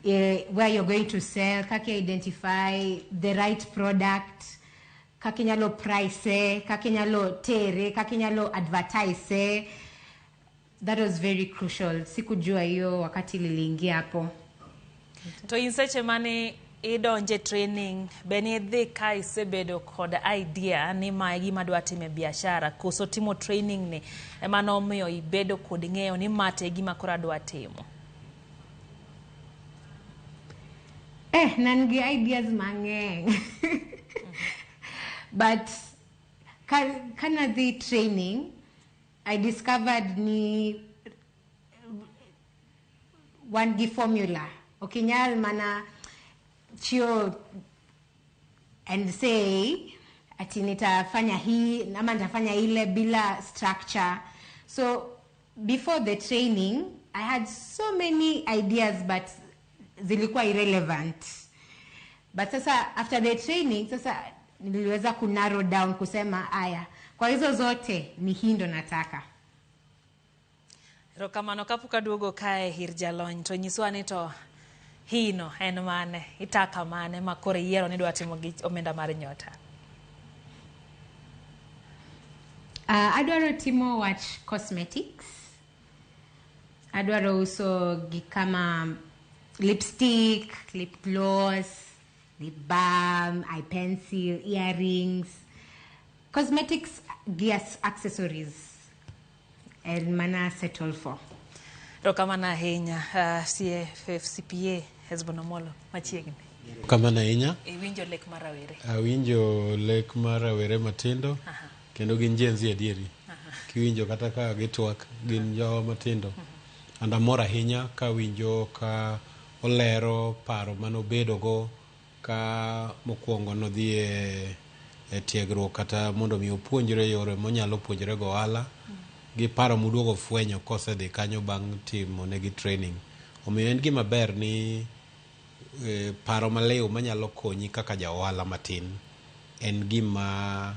where you're going to sell, kaki identify the right product, kaki nyalo price, kaki nyalo tere, kaki nyalo advertise. That was very crucial. Sikujua hiyo wakati liliingia hapo. To in seche mane idonje training, be nidhi ka isebedo kod idea ni mae gima adwa timo e biashara, koso timo training ni ema nomiyo ibedo kod ng'eyo ni ma to e gima koro adwa timo? Ne an gi ideas mang'eny. But kanadhi training, I discovered ni wan gi formula. Ok inyal mana chio and say ati nitafanya hii ama nitafanya ile bila structure. So before the training, I had so many ideas but zilikuwa irrelevant. But sasa after the training, sasa niliweza ku narrow down kusema aya, kwa hizo zote ni hii ndo nataka. Erokamano. Kapok aduogo kae ir jalony to nyiswa ni to hino en mane, itaka mane ma koro iyiero ni idwa timo gi omenda mar Nyota? Adwaro timo wach cosmetics. Adwaro uso gik kama lipstick, lip gloss, lip balm, eye pencil, earrings, cosmetics gi accessories. En mana settle for. Erokamano ahinya. CFCPA Hesbon Omolo, machiegni. Kamano ahinya. Iwinjo lek mar rawere? Awinjo lek mar rawere matindo. Kendo gin Gen Z adieri. Kiwinjo kata ka gitwak, gin jowa matindo. And amor ahinya kawinjo ka olero paro manobedogo ka mokwongo nodhi e tiegruok kata mondo mi opuonjre yore monyalo puonjre go ohala gi paro moduogo fwenyo kosedhi kanyo bang' timo negi training. Omiyo en gima ber ni paro maliw manyalo konyi kaka ja ohala matin en gima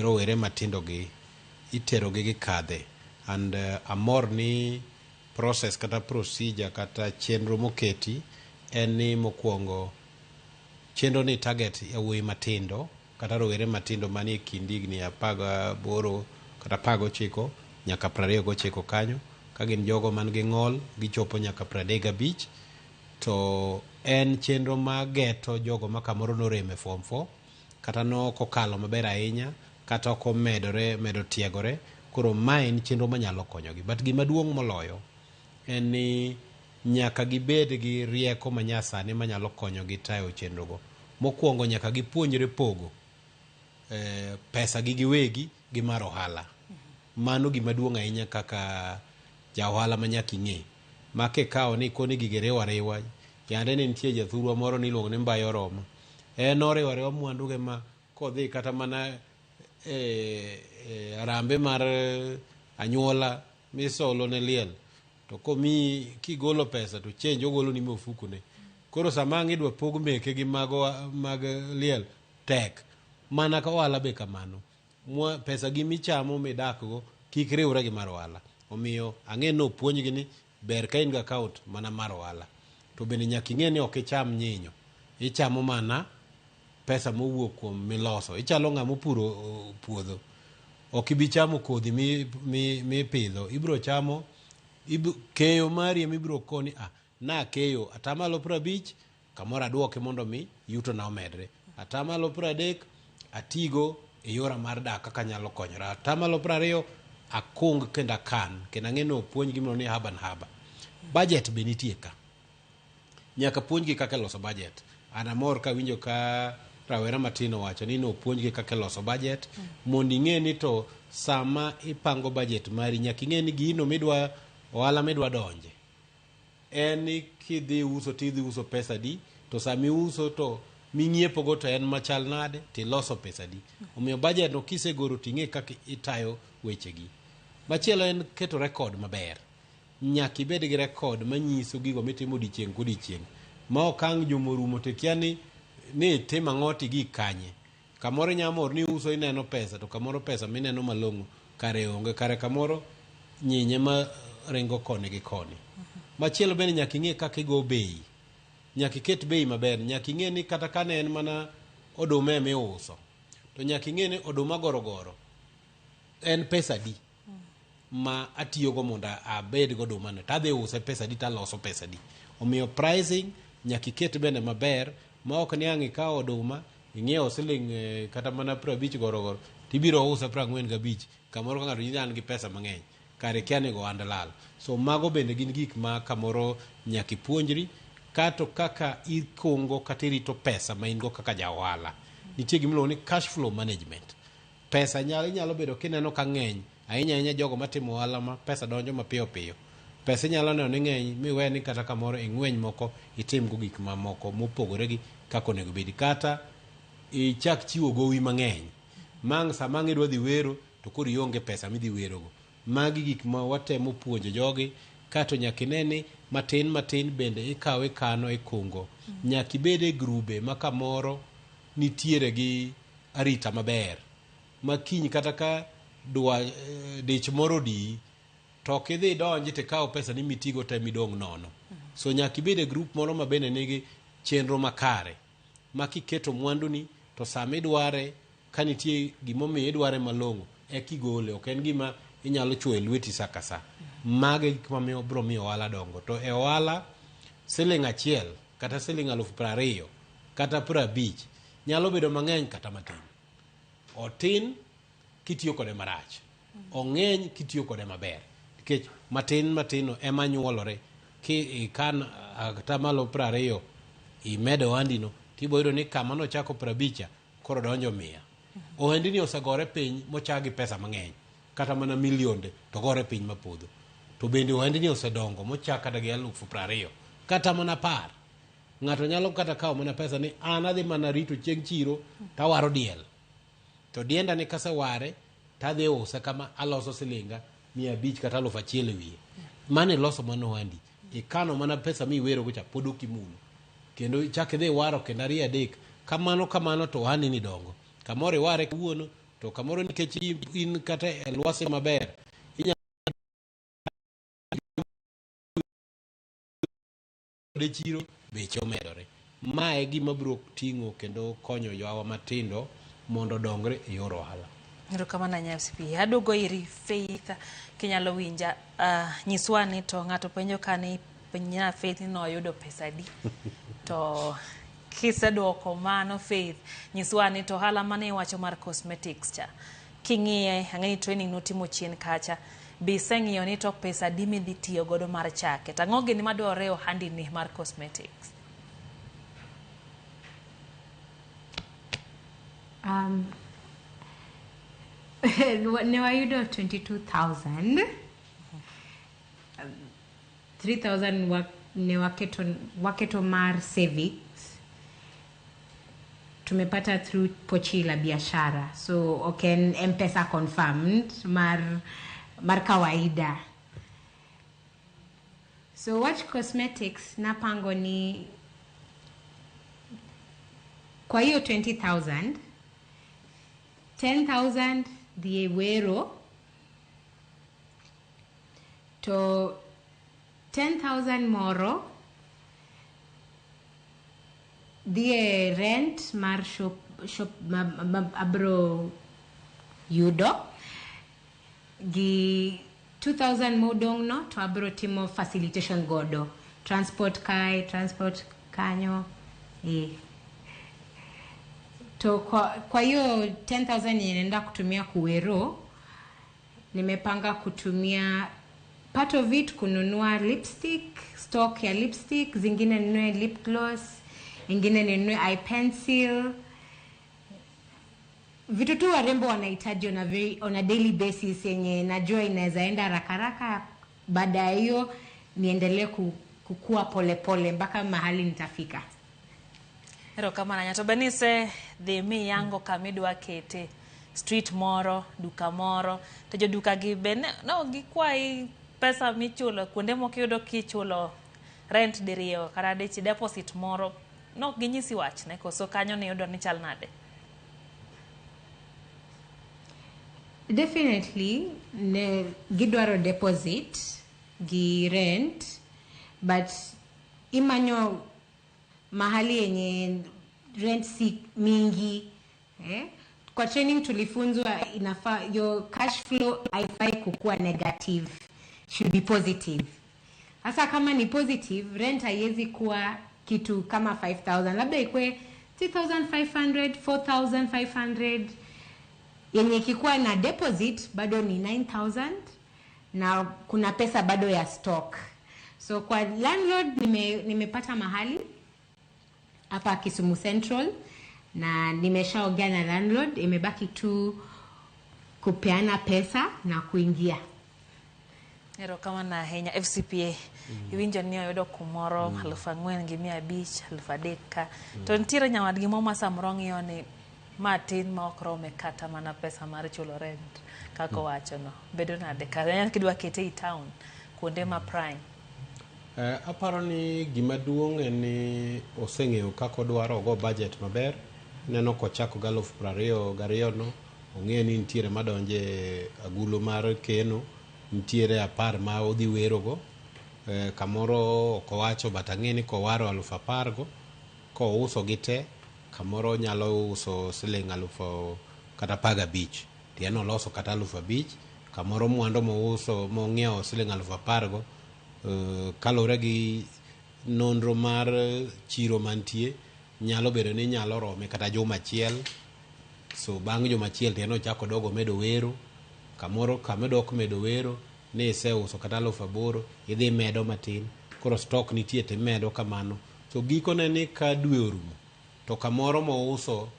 rowere matindo gi itero gi gikadhe. And amor ni process kata procedure kata chenro moketi en ni mokwongo chenro ni target yawuoyi matindo kata rowere matindo manie kind higni 18 kata 19 nyaka 29 kanyo. Ka gin jogo man gi ng'ol gichopo nyaka 35. To en chenro ma geto jogo ma kamoro norem e form 4 kata nok okalo maber ahinya kata ok omedore medo tiegore. Koro mae en chenro manyalo konyogi. But gima duong' moloyo en ni nyaka gibed gi rieko manyasani manyalo konyogi tayo chenrogo. Mokwongo nyaka gipuonjre pogo pesa gi giwegi gi mar ohala. Mano gima duong' ahinya kaka ja ohala ma nyaka ing'e. Ma kikawo ni koni gigi riwo ariwa, yande ne nitie jathurwa moro niluongo ni Mbayo Oromo. En noriwo ariwa mwanduge ma kodhi kata mana e arambe mar anyuola misolo ne liel, to komiyi kigolo pesa to change ogolo ni mofukune. Koro sama ang' idwa pog meke gi mago mag liel tek. Mana ka ohala be kamano. Pesa gi michamo midak go kik riwre gi mar ohala. Omiyo ang'e ni opuonjgi ni ber ka in gi account mana mar ohala. To bende nyaka ing'e ni ok icham nyinyo. Ichamo mana pesa mowuok kuom miloso. Ichalo ng'ama opuro puodho. Ok ibi chamo kodhi mipidho. Ibiro chamo keyo mari ema ibiro koni nakeyo atamalo 50 kamoro aduoke mondo mi yuto na omedre. Atamalo 30 atigo e yora mar dak kaka anyalo konyora. Atamalo 20 akung kendo akan. Kendo ang'e ni opuonj gimiluongo ni haba na haba. Budget be nitie ka. Nyaka puonjgi kaka iloso budget. An amor kawinjo ka rawera matin owacho ni nopuonjgi kaka iloso budget mondo ing'e ni to sama ipango budget mari nyaka ing'e ni gino midwa ohala midwa donje en ni kidhi uso tidhi uso pesa di, to sama iuso to ming'iepogo to en machal nade tiloso pesa di. Omiyo budget no kisegoro ting'e kaka itayo wechegi. Machielo en keto record maber. Nyaka ibed gi record manyiso gigo mitimo odiechieng' kodiechieng' ma ok ang' juma orumo to ikia ni itimo ang'o to igik kanye. Kamoro inyalo mor ni iuso ineno pesa to kamoro pesa mineno malong'o kare onge, kare kamoro nyinye ma ringo koni gi koni. Machielo bende nyaka ing'e kaka igo bei. Nyaka iket bei maber. Nyaka ing'e ni kata kane en mana oduma ema iuso to nyaka ing'e ni oduma gorogoro en pesa adi ma atiyogo mondo abed go oduma no tadhi use pesa adi taloso pesa adi. Omiyo pricing nyaka iket bende maber ma ok ni ang' ikawo oduma ing'iewo siling kata mana 50 gorogoro tibiro use 45 kamoro ka ng'ato nyisi ni an gi pesa mang'eny kare ikia ni go ohand lal. So mago bende gin gik ma kamoro nyaka ipuonjri kato kaka ikungo kata irito pesa ma in go kaka ja ohala. Nitie gima iluongo ni cash flow management. Pesa inyalo bedo kineno ka ng'eny ahinya ahinya jogo matimo ohala ma pesa donjo mapiyo piyo. Pesa inyalo neno ni ng'eny miwe ni kata kamoro ing'weny moko itimgo gik mamoko mopogore gi kaka onego bedi. Kata ichak chiwo gowi mang'eny. Mang' sama ang' idwa dhi wero to koro ionge pesa midhi werogo. Magi gik ma watemo puonjo jogi kato nyaka ine ni matin matin bende ikawo ikano ikungo. Nyaka ibed e grube ma kamoro nitiere gi arita maber. Ma kiny kata ka dwa dich moro odiyi to ok idhi idonji tikaw pesa ni mitigo te midong' nono. So nyaka ibed e group moro ma bende nigi chenro makare ma kiketo mwanduni to sama idware ka nitie gimomiyo idware malong'o eka igole, ok en gima inyalo chuoyo e lweti sa ka sa. Mago e gik mamiyo biro miyo ohala dongo. To e ohala siling 1 kata siling 20,000 kata 50 nyalo bedo mang'eny kata matin. Otin kitiyo kode marach, ong'eny kitiyo kode maber. Nikech matin matin no ema nyuolore. Ki ikan atamalo 20 imedo ohandi no tibiro yudo ni kama nochako 50 koro donjo 100. Ohendi ni osegore piny mochak gi pesa mang'eny kata mana milionde to gore piny mapodho. To bende ohendi ni osedongo mochak kata gi 20,000 kata mana 10. Ng'ato nyalo kata kawo mana pesa ni an adhi mana rito chieng' chiro tawaro diel. To dienda ni kaseware tadhi use kama aloso silinga 500 kata 1000 e wiye. Mano iloso mano ohandi. Ikano mana pesa miwero go cha pod ok imulo. Kendo ichak idhi waro kendo 2 3 kamano kamano to ohandi ni dongo. Kamoro iware kawuono to kamoro nikech in kata e lwasi maber inyalo chiro Beche omedore. Ma e gima biro ting'o kendo konyo jowa matindo mondo odongre e yor ohala. Erokamano ahinya FCPA. Aduogo iri Faith, kinyalo winja. Nyiswa ni to ng'ato penjo ka ni penja Faith ni noyudo pesa adi. To kiseduoko mano Faith, nyiswa ni to ohala mane iwacho mar cosmetics cha. King'iye, ang'e ni training nutimo chien kacha. Be iseng'iyo ni to pesa adi midhi tiyo godo mar chake? To ang'o gini madwarore e ohandi ni mar cosmetics? Ne wayudo 22,000. 3,000 ne waketo mar savings. Tumepata through pochi la biashara. So ok en M-Pesa confirmed mar kawaida. So wach cosmetics napango ni kwa hiyo 20,000, 10,000 dhi e wero, to 10,000 moro dhi e rent mar shop ma abro yudo, gi 2,000 modong' no to abro timo facilitation godo, transport kae, transport kanyo. To kwa hiyo 10,000 yenye naenda kutumia kuwero, nimepanga kutumia part of it kununua lipstick, stock ya lipstick, zingine ninunue lip gloss, ingine ninunue eye pencil. Vitu tu warembo wanahitaji on a daily basis yenye najua inaweza enda haraka haraka, baada ya hiyo niendelee kukua pole pole mpaka mahali nitafika. Erokamano ahinya. To Benise dhi miyango kama idwa kete street moro, duka moro, to joduka gi be no gikwayi pesa michulo kuonde moko iyudo kichulo rent diriyo kata dichiel, deposit moro nok ginyisi wachne koso kanyo niyudo ni chal nade? Definitely ne gidwaro deposit gi rent, but imanyo mahali yenye rent si mingi. Kwa training tulifunzwa inafaa your cash flow haifai kukua negative, should be positive. Sasa kama ni positive, rent haiwezi kuwa kitu kama 5,000, labda ikue 3,500, 4,500. Yenye ikikuwa na deposit bado ni 9,000 na kuna pesa bado ya stock. So kwa landlord nimepata mahali hapa Kisumu Central na nimeshaongea na landlord, imebaki tu kupeana pesa na kuingia. Erokamano ahinya FCPA. Iwinjo ni oyudo kumoro 4,500, 3,000 ka. To nitiere nyawadgi moro ma samoro ng'iyo ni ma tin ma ok rome kata mana pesa mar chulo rent kaka owachono. Bedo nade ka kidwa kete e town kuonde ma prime? Aparo ni gima duong' en ni oseng'eyo kaka odwaro ogo budget maber. Neno kochako gi 22,000 no, ong'eyo ni nitiere madonje agulu mar keno, nitiere 10 ma odhi werogo. Kamoro ok owacho, but ang'e ni kowaro 10,000 go, kouso gi te, kamoro onyalo uso siling 15,000. Tiende oloso kata 5,000, kamoro mwandu mouso mong'iewo siling 10,000 go, kaluwore gi nonro mar chiro mantie, nyalo bedo ni nyalo rome kata juma achiel. So bang' juma achiel tiende ochako dogo medo wero, kamoro kamodok medo wero ni iseuso kata 8,000, idhi medo matin, koro stock nitie timedo kamano. So gikone ni ka dwe orumo to kamoro mouso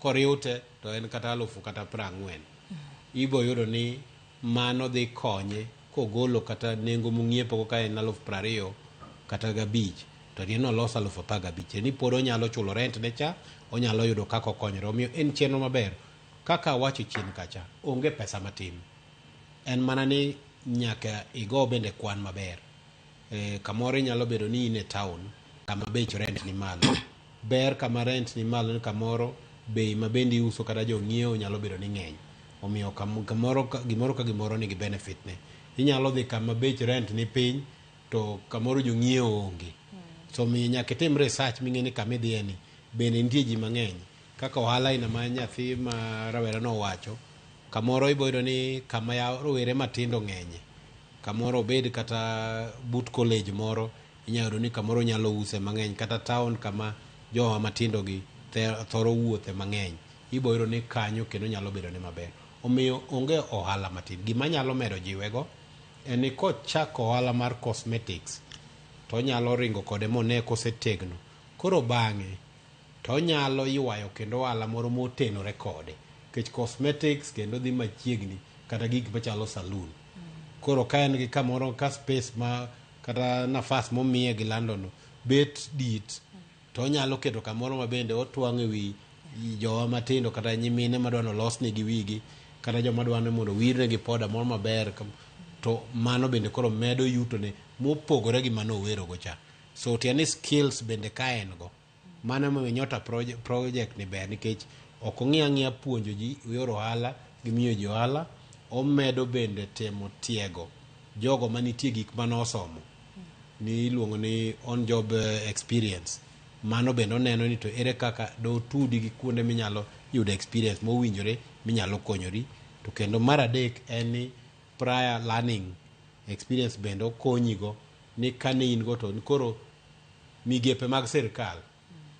koriw te to en kata 40,000. Ibo yudo ni mano dhi konye kogolo kata nengo mong'iepo ka en 25,000 to ni noloso 15,000. Ni pod onyalo chulo rent ne cha, onyalo yudo kaka okonyore. Omiyo en chenro maber. Kaka awacho chien kacha, onge pesa matin. En mana ni nyaka igo bende kwan maber. Kamoro inyalo bedo ni in e town kama bech rent ni malo. Ber kama rent ni malo ni kamoro bei ma bende iuso kata jong'iewo nyalo bedo ni ng'eny. Omiyo kamoro gimoro ka gimoro nigi benefit ne. Inyalo dhi kama bech rent ni piny to kamoro jong'iewo onge. So omiyo nyaka itim research ming'e ni kama idhiye ni bende nitie ji mang'eny. Kaka ohala aina ma nyathi ma rawera no owacho, kamoro ibo yudo ni kama ya rowere matindo ng'enye. Kamoro obed kata but college moro, inyalo yudo ni kamoro nyalo use mang'eny, kata town kama jowa matindo gi thoro wuothe mang'eny. Ibo yudo ni kanyo kendo nyalo bedo ne maber. Omiyo onge ohala matin. Gima nyalo medo jiwego en ni kochako ohala mar cosmetics, to onyalo ringo kode mone kosetegno. Koro bang'e, to onyalo ywayo kendo ohala moro motenore kode. Nikech cosmetics kendo dhi machiegni kata gik machalo saloon. Koro ka en gi kamoro ka space ma kata nafas momiye gi London no bet dit, to onyalo keto kamoro ma bende otwang'o e wi jowa matindo kata nyimine madwa ni olosnegi wigi, kata joma dwa ni mondo owirnegi poda moro maber, to mano bende koro medo yutone mopogore gi mano owerogo cha. So tiende ni skills bende ka en go. Mano emomiyo Nyota project ni ber nikech ok ong'i ang'iya puonjo ji yor ohala gi miyo ji ohala, omedo bende temo tiego jogo manitie gik mane osomo ni iluongo ni on job experience. Mano bende oneno ni to ere kaka dotudi gi kuonde minyalo yudo experience mowinjore minyalo konyori. To kendo mar adek en ni prior learning experience bende okonyigo ni kane in go to koro migepe mag sirkal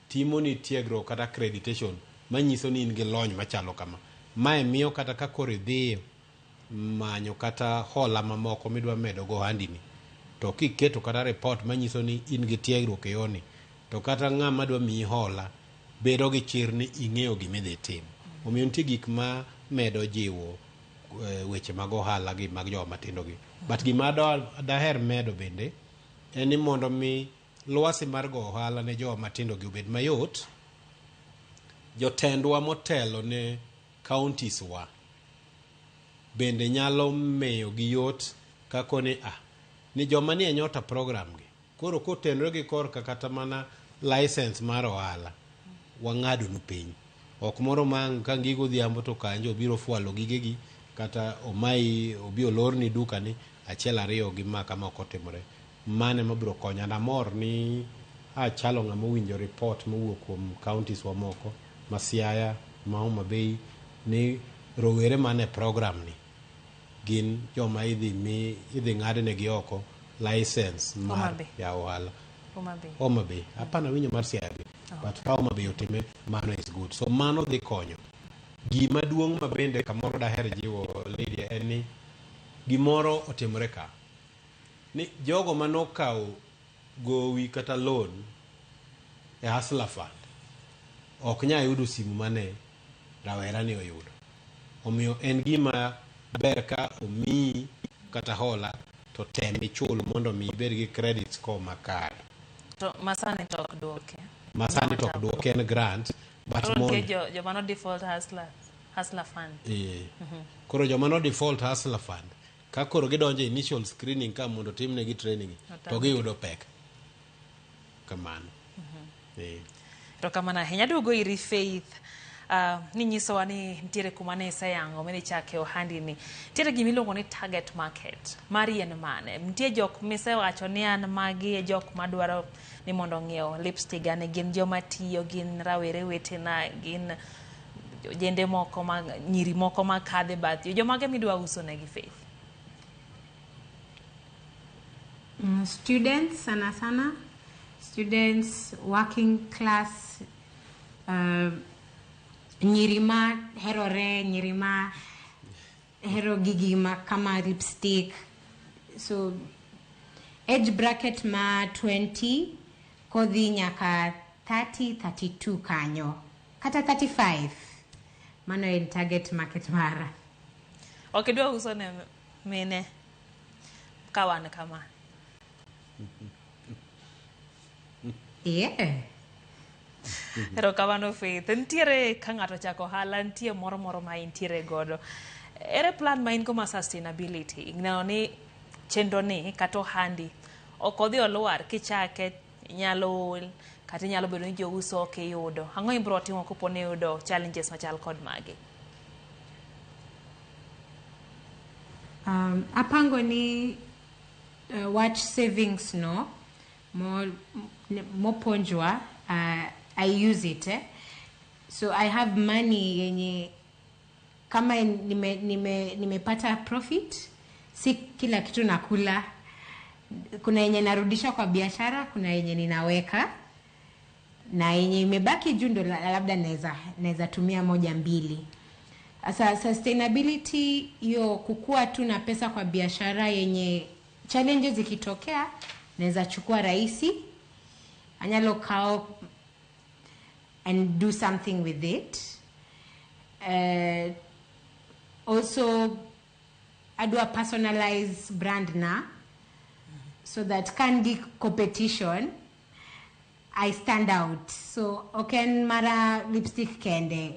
timo ni tiegruok kata accreditation manyiso ni in gi lony machalo kama. Mae miyo kata ka koro idhi manyo kata hola mamoko midwa medo go ohandini, to kiketo kata report manyiso ni in gi tiegruok e yorni, to kata ng'ama dwa miyi hola bedo gi chir ni ing'eyo gima idhi timo. Omiyo nitie gik ma medo jiwo weche mag ohala gi mag joma matindo gi. But gima daher medo bende en ni mondo mi lwasi mar go ohala ne joma matindo gi obed mayot, jotendwa motelo ne counties wa bende nyalo miyo gi yot kako ni ni joma nie Nyota program gi koro kotenore gi korka kata mana license mar ohala wang'ado nu piny. Ok moro ma ka ngi godhiambo to kanjo obiro fwalo gigegi kata omayi obi olorni dukani achiel ariyo gi ma kama ok otimore. Mano ema biro konyo. And amor ni achalo ng'ama owinjo report mowuok kuom counties wa moko ma Siaya, ma Homa Bay ni rowere man e program ni gin joma idhi mi idhi ng'adnegi oko license mar yawo ohala. Homa Bay. Homa Bay. Hapana winjo mar Siaya be. But ka Homa Bay otime, mano is good. So mano dhi konyo. Gima duong' ma bende kamoro daher jiwo Lydia en ni gimoro otimore ka. Ni jogo manokawo gowi kata loan e Hustler Fund ok nyal yudo simu mane rawera ni oyudo. Omiyo en gima ber ka omiyi kata hola to tem ichul mondo mi ibed gi credit score makare. To masani to ok duoke. Masani to ok duoke en grant but Koro nitie joma no default Hustler Fund. Koro joma no default Hustler Fund ka koro gidonjo e initial screening ka mondo timnegi training to giyudo pek. Kamano. To kamano ahinya. Aduogo iri Faith. Ninyisowa ni nitiere kuma ne iseyango mane ichake ohandi ni. Nitiere gima iluongo ni target market. Mari en mane? Nitie jok misewacho ni an magi e jok madwaro ni mondo ong'iew lipstick ani gin joma tiyo, gin rawere wetena, gin ojende moko ma nyiri moko ma kadhe bath yo. Jomage midwa uso negi Faith? Students sana sana, students, working class, nyiri ma herore, nyiri ma hero gigi ma kama lipstick. So age bracket ma 20 kodhi nyaka 30, 32 kanyo kata 35. Mano en target market mara. Ok idwa uso ne mine ka wan kama? Yeah. Erokamano Faith. Nitiere ka ng'ato chako ohala, nitie moro moro ma intiere godo. Ere plan ma in go ma sustainability? Ineno ni chenro ni kata ohandi ok odhi olwar kichake inyalo ol kata inyalo bedo ni jouso ok iyudo. Ang'o ibiro timo kopo ni iyudo challenges machal kod magi? Apango ni wach savings no mo, mopuonjwa I use it eh? So I have money yenye kama nimepata profit, si kila kitu nakula. Kuna yenye narudisha kwa biashara, kuna yenye ninaweka na yenye imebaki juu ndo labda naweza tumia moja mbili. Sasa sustainability hiyo, kukua tu na pesa kwa biashara yenye challenges zikitokea naweza chukua rahisi, anyalo kao and do something with it. Also adwa personalize brand na so that kan gi competition I stand out. So ok en mara lipstick kende,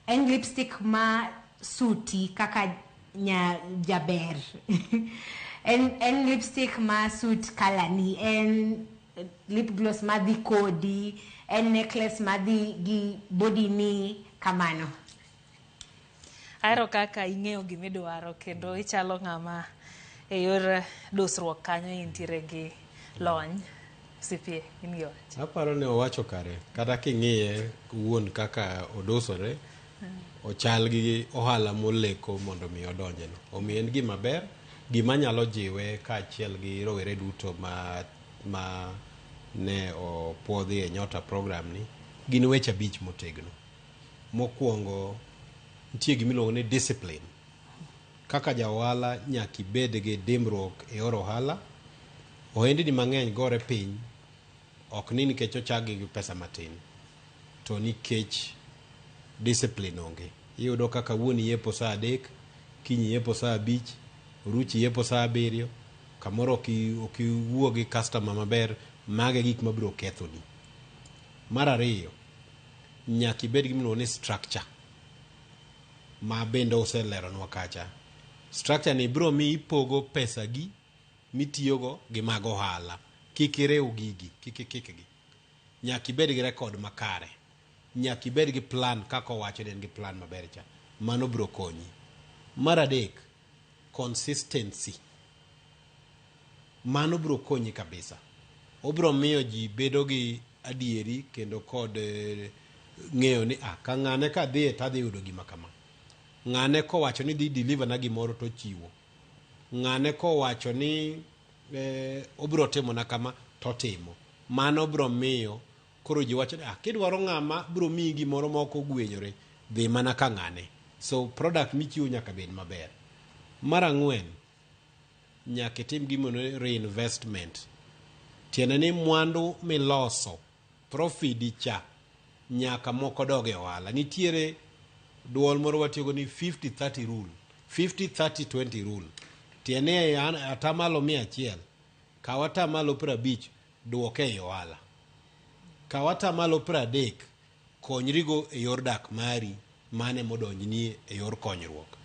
en lipstick ma suti kaka nya jaber en lipstick ma suit color ni, en lip gloss madhi kodi, en necklace madhi gi body ni kamano. Ahero kaka ing'eyo gimidwaro kendo ichalo ng'ama e yor dusruok kanyo intiere gi lony. CPA, in gi wach. Aparo ni owacho kare. Kata king'iye wuon kaka odusore, ochal gi ohala moleko mondo mi odonjeno. Omiyo en gima ber, gima nyalo jiwe kaachiel gi rowere duto ma ne opuodhi e Nyota program ni, gin weche 5 motegno. Mokwongo, nitie gimiluongo ni discipline. Kaka ja ohala nyaka ibed gi dimbruok e yor ohala. Ohendni mang'eny gore piny, ok ni nikech ochakgi gi pesa matin, to nikech discipline onge. Iyudo kaka wuon yepo saa 3, kiny yepo saa 5, oruchi yepo saa 7, kamoro ok iwuo gi customer maber, mage gik mabiro kethoni. Mar ariyo, nyaka ibed gi gimiluongo ni structure, ma bende oseleronwa kacha. Structure ni biro miyi ipogo pesa gi mitiyogo gi mag ohala. Kik iriw gigi, kik ikikgi. Nyaka ibed gi record makare. Nyaka ibed gi plan kaka owacho ni en gi plan maber cha. Mano biro konyi. Mar adek, consistency. Mano biro konyi kabisa. Obiro miyo ji bedo gi adieri kendo kod ng'eyo ni ka ng'ane ka dhiye to adhi yudo gima kama. Ng'ane kowacho ni dhi deliver na gimoro to ochiwo. Ng'ane kowacho ni obiro timo na kama to otimo. Mano biro miyo koro ji wacho ni kidwaro ng'ama biro miyi gimoro ma ok ogwenyore, dhi mana ka ng'ane. So product michiwo nyaka bed maber. Mar ang'wen, nyaka itim gimoro ni reinvestment. Tiende ni mwandu miloso, profit cha, nyaka moko dog e ohala. Nitiere duol moro watiyogo ni 50-30 rule. 50-30-20 rule. Tiende ni atamalo 100, kaw atamalo 50, duoke e ohala. Kaw atamalo 30, konyrigo e yor dak mari, mane modonjni e yor konyruok.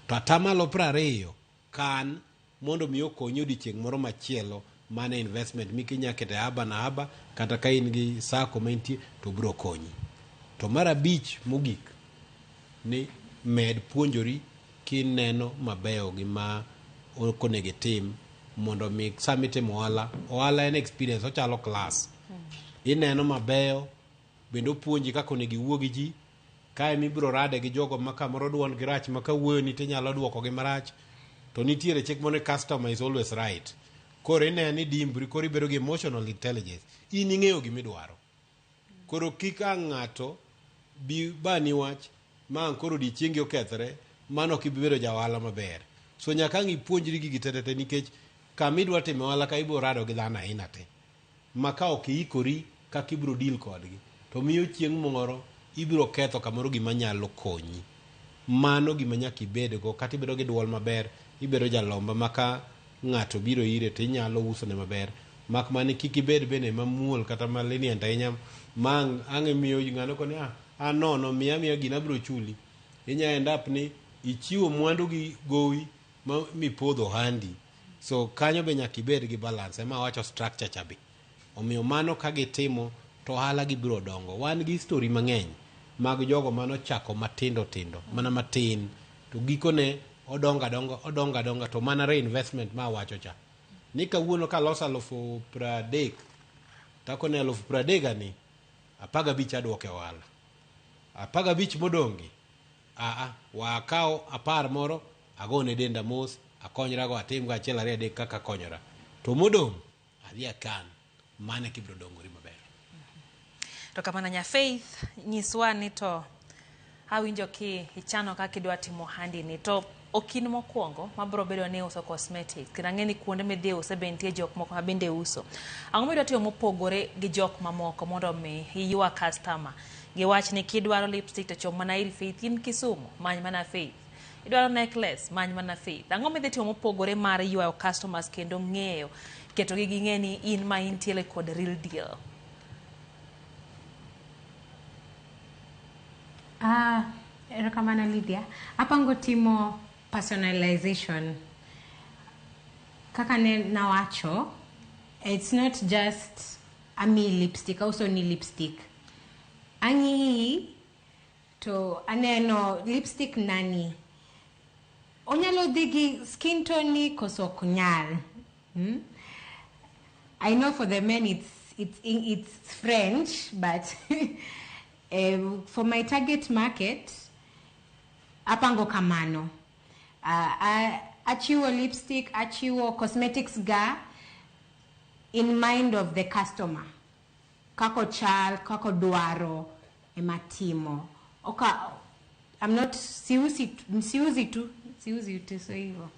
To atamalo 20, kan mondo mi okonyi odiechieng' moro machielo, mane investment mikinya kete haba na haba, kata ka in gi sako ma intie to biro konyi. To mar 5 mogik ni med puonjori kineno mabeyo gi ma ok onego itim, mondo mi sama itimo ohala, ohala en experience, ochalo class. Ineno mabeyo, bende opuonji kaka onego iwuo gi ji. Kae mibiro rade gi jogo ma kamoro duond gi rach, ma kawuoyo ni tinyalo duoko gi marach. To nitiere chik moro ni customer is always right. Koro ineno ni dimbri, koro ibedo gi emotional intelligence. In ing'eyo gimidwaro. Koro kik ang' ng'ato bi bani wach ma ang' koro odiechiengi okethore, mano ok ibi bedo ja ohala maber. So nyaka ang' ipuonjri gigi te te nikech kama idwa timo ohala ka ibiro rado gi dhano aina te. Ma ka ok iikori kaka ibiro deal kodgi, to miyo chieng' moro ibiro ketho kamoro gima nyalo konyi. Mano gima nyaka ibedgo, kata ibedo gi duol maber, ibedo jalomba ma ka ng'ato biro ire to inyalo usone maber. Mak mana kik ibed bende mamuol kata ma lenient ahinya, ma ang' imiyo ng'ano koni, an nono, miya miya gina abiro chuli. Inya end up ni ichiwo mwandu gi gowi ma mipodho ohandi. So kanyo be nyaka ibed gi balance, ema awacho structure cha be. Omiyo mano ka gitimo to ohala gi biro dongo. Wan gi story mang'eny mag jogo manochako matindo tindo, mana matin, to gikone odongo adonga, odongo adonga, to mana reinvestment ma awacho cha. Ni kawuono kaloso 30,000 takone 30,000 ni 15 aduoke ohala. 15 modong'gi wakaw 10 moro agone denda mos akonyrago atimgo 1 2 3 kaka konyora. To modong' adhi akan mane kibiro dongori maber. To kamano nya Faith, nyiswa ni to awinjo ki ichano kaka idwa timo ohandi ni to okin mokwongo mabiro bedo ni uso cosmetics kendo ang'e ni kuonde midhi use be nitie jok moko ma bende uso. Ang'o midwa timo mopogore gi jok mamoko mondo mi iywa customer? Giwach ni kidwaro lipstick to chom mana ir Faith in Kisumu, many mana Faith. Idwaro necklace, many mana Faith. Ang'o midhi timo mopogore mar ywayo customers kendo ng'eyo ketogi ging'e ni in ma intiere kod real deal? Erokamano Lydia. Apango timo personalization. Kaka ne nawacho, it's not just ami lipstick, auso ni lipstick. Ang'i to aneno lipstick nani. Onyalo dhi gi skin tone ni koso ok nyal. I know for the men it's French, but for my target market, apango kamano. Achiwo lipstick, achiwo cosmetics ga in mind of the customer. Kako chal, kako dwaro, ematimo. Oka, I'm not siuzi tu so hivyo.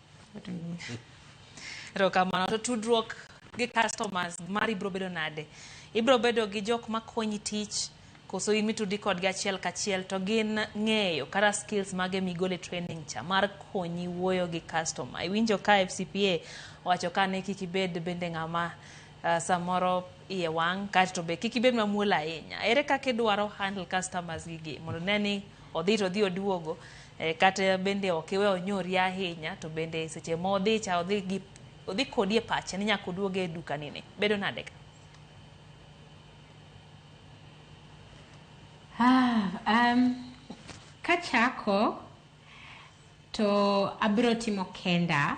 Erokamano. To tudruok gi customers mari ibiro bedo nade? Ibiro bedo gi jok makonyi tich koso in mitudi kodgi achiel kachiel to gin ng'eyo kata skills mage migole training cha mar konyi wuoyo gi customer. Iwinjo ka FCPA owacho ka ne kik ibed bende ng'ama samoro iye wang' kaeto be kik ibed mamuol ahinya. Ere kaka idwaro handle customers gigi mondo ne ni odhi to odhi oduogo kata bende ok iwe onyori ahinya to bende seche ma odhi cha odhi kodi e pache ni nyaka oduog e dukani ni. Bedo nade ka? Kachako to abiro timo kenda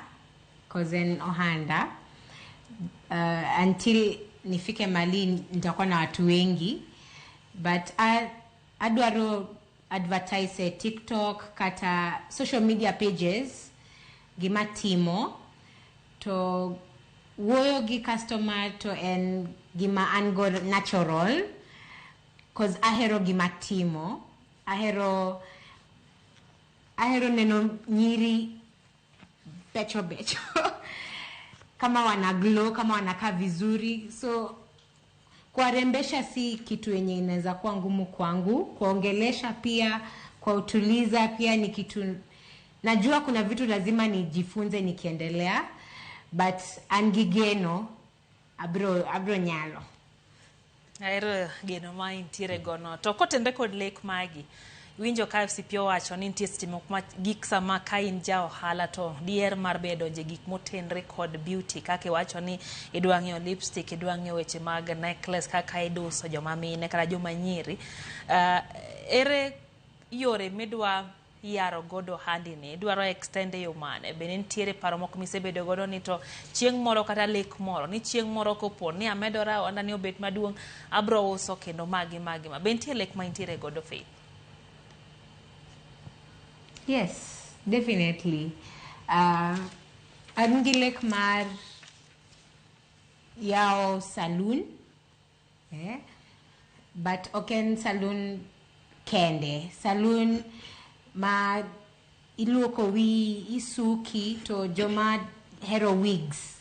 cause en ohanda until nifike mali nitakuwa na watu wengi, but adwaro advertise TikTok kata social media pages gima timo to wuoyo gi customer to en gima an go natural cause ahero gima timo, ahero neno nyiri becho becho kama wana glow, kama wanakaa vizuri. So kuwarembesha si kitu yenye inaweza kuwa ngumu kwangu, kuongelesha pia, kuutuliza pia ni kitu najua kuna vitu lazima nijifunze nikiendelea, but an gi geno abro nyalo. Ahero geno ma intiere gono. To kotenre kod lek magi, winjo ka FCPA owacho ni nitie seche moko ma gik sama ka in ja ohala to diher mar bedo donje gik motenre kod beauty kaka iwacho ni idwa ng'iewo lipstick, idwa ng'iewo weche mag necklace kaka iduso joma mine kata joma nyiri. Ere yore midwa yaro godo ohandi ni? Idwaro extend e yo mane? Be nitiere paro moko misebedo godo ni to chieng' moro kata lek moro ni chieng' moro kopo ni amedora ohanda ni obet maduong' abro uso kendo magi magi ma. Be nitie lek ma intiere godo Faith? Yes, definitely. An gi lek mar yawo saloon, but ok en saloon kende. Saloon ma iluoko wiyi, isuki, to joma hero wigs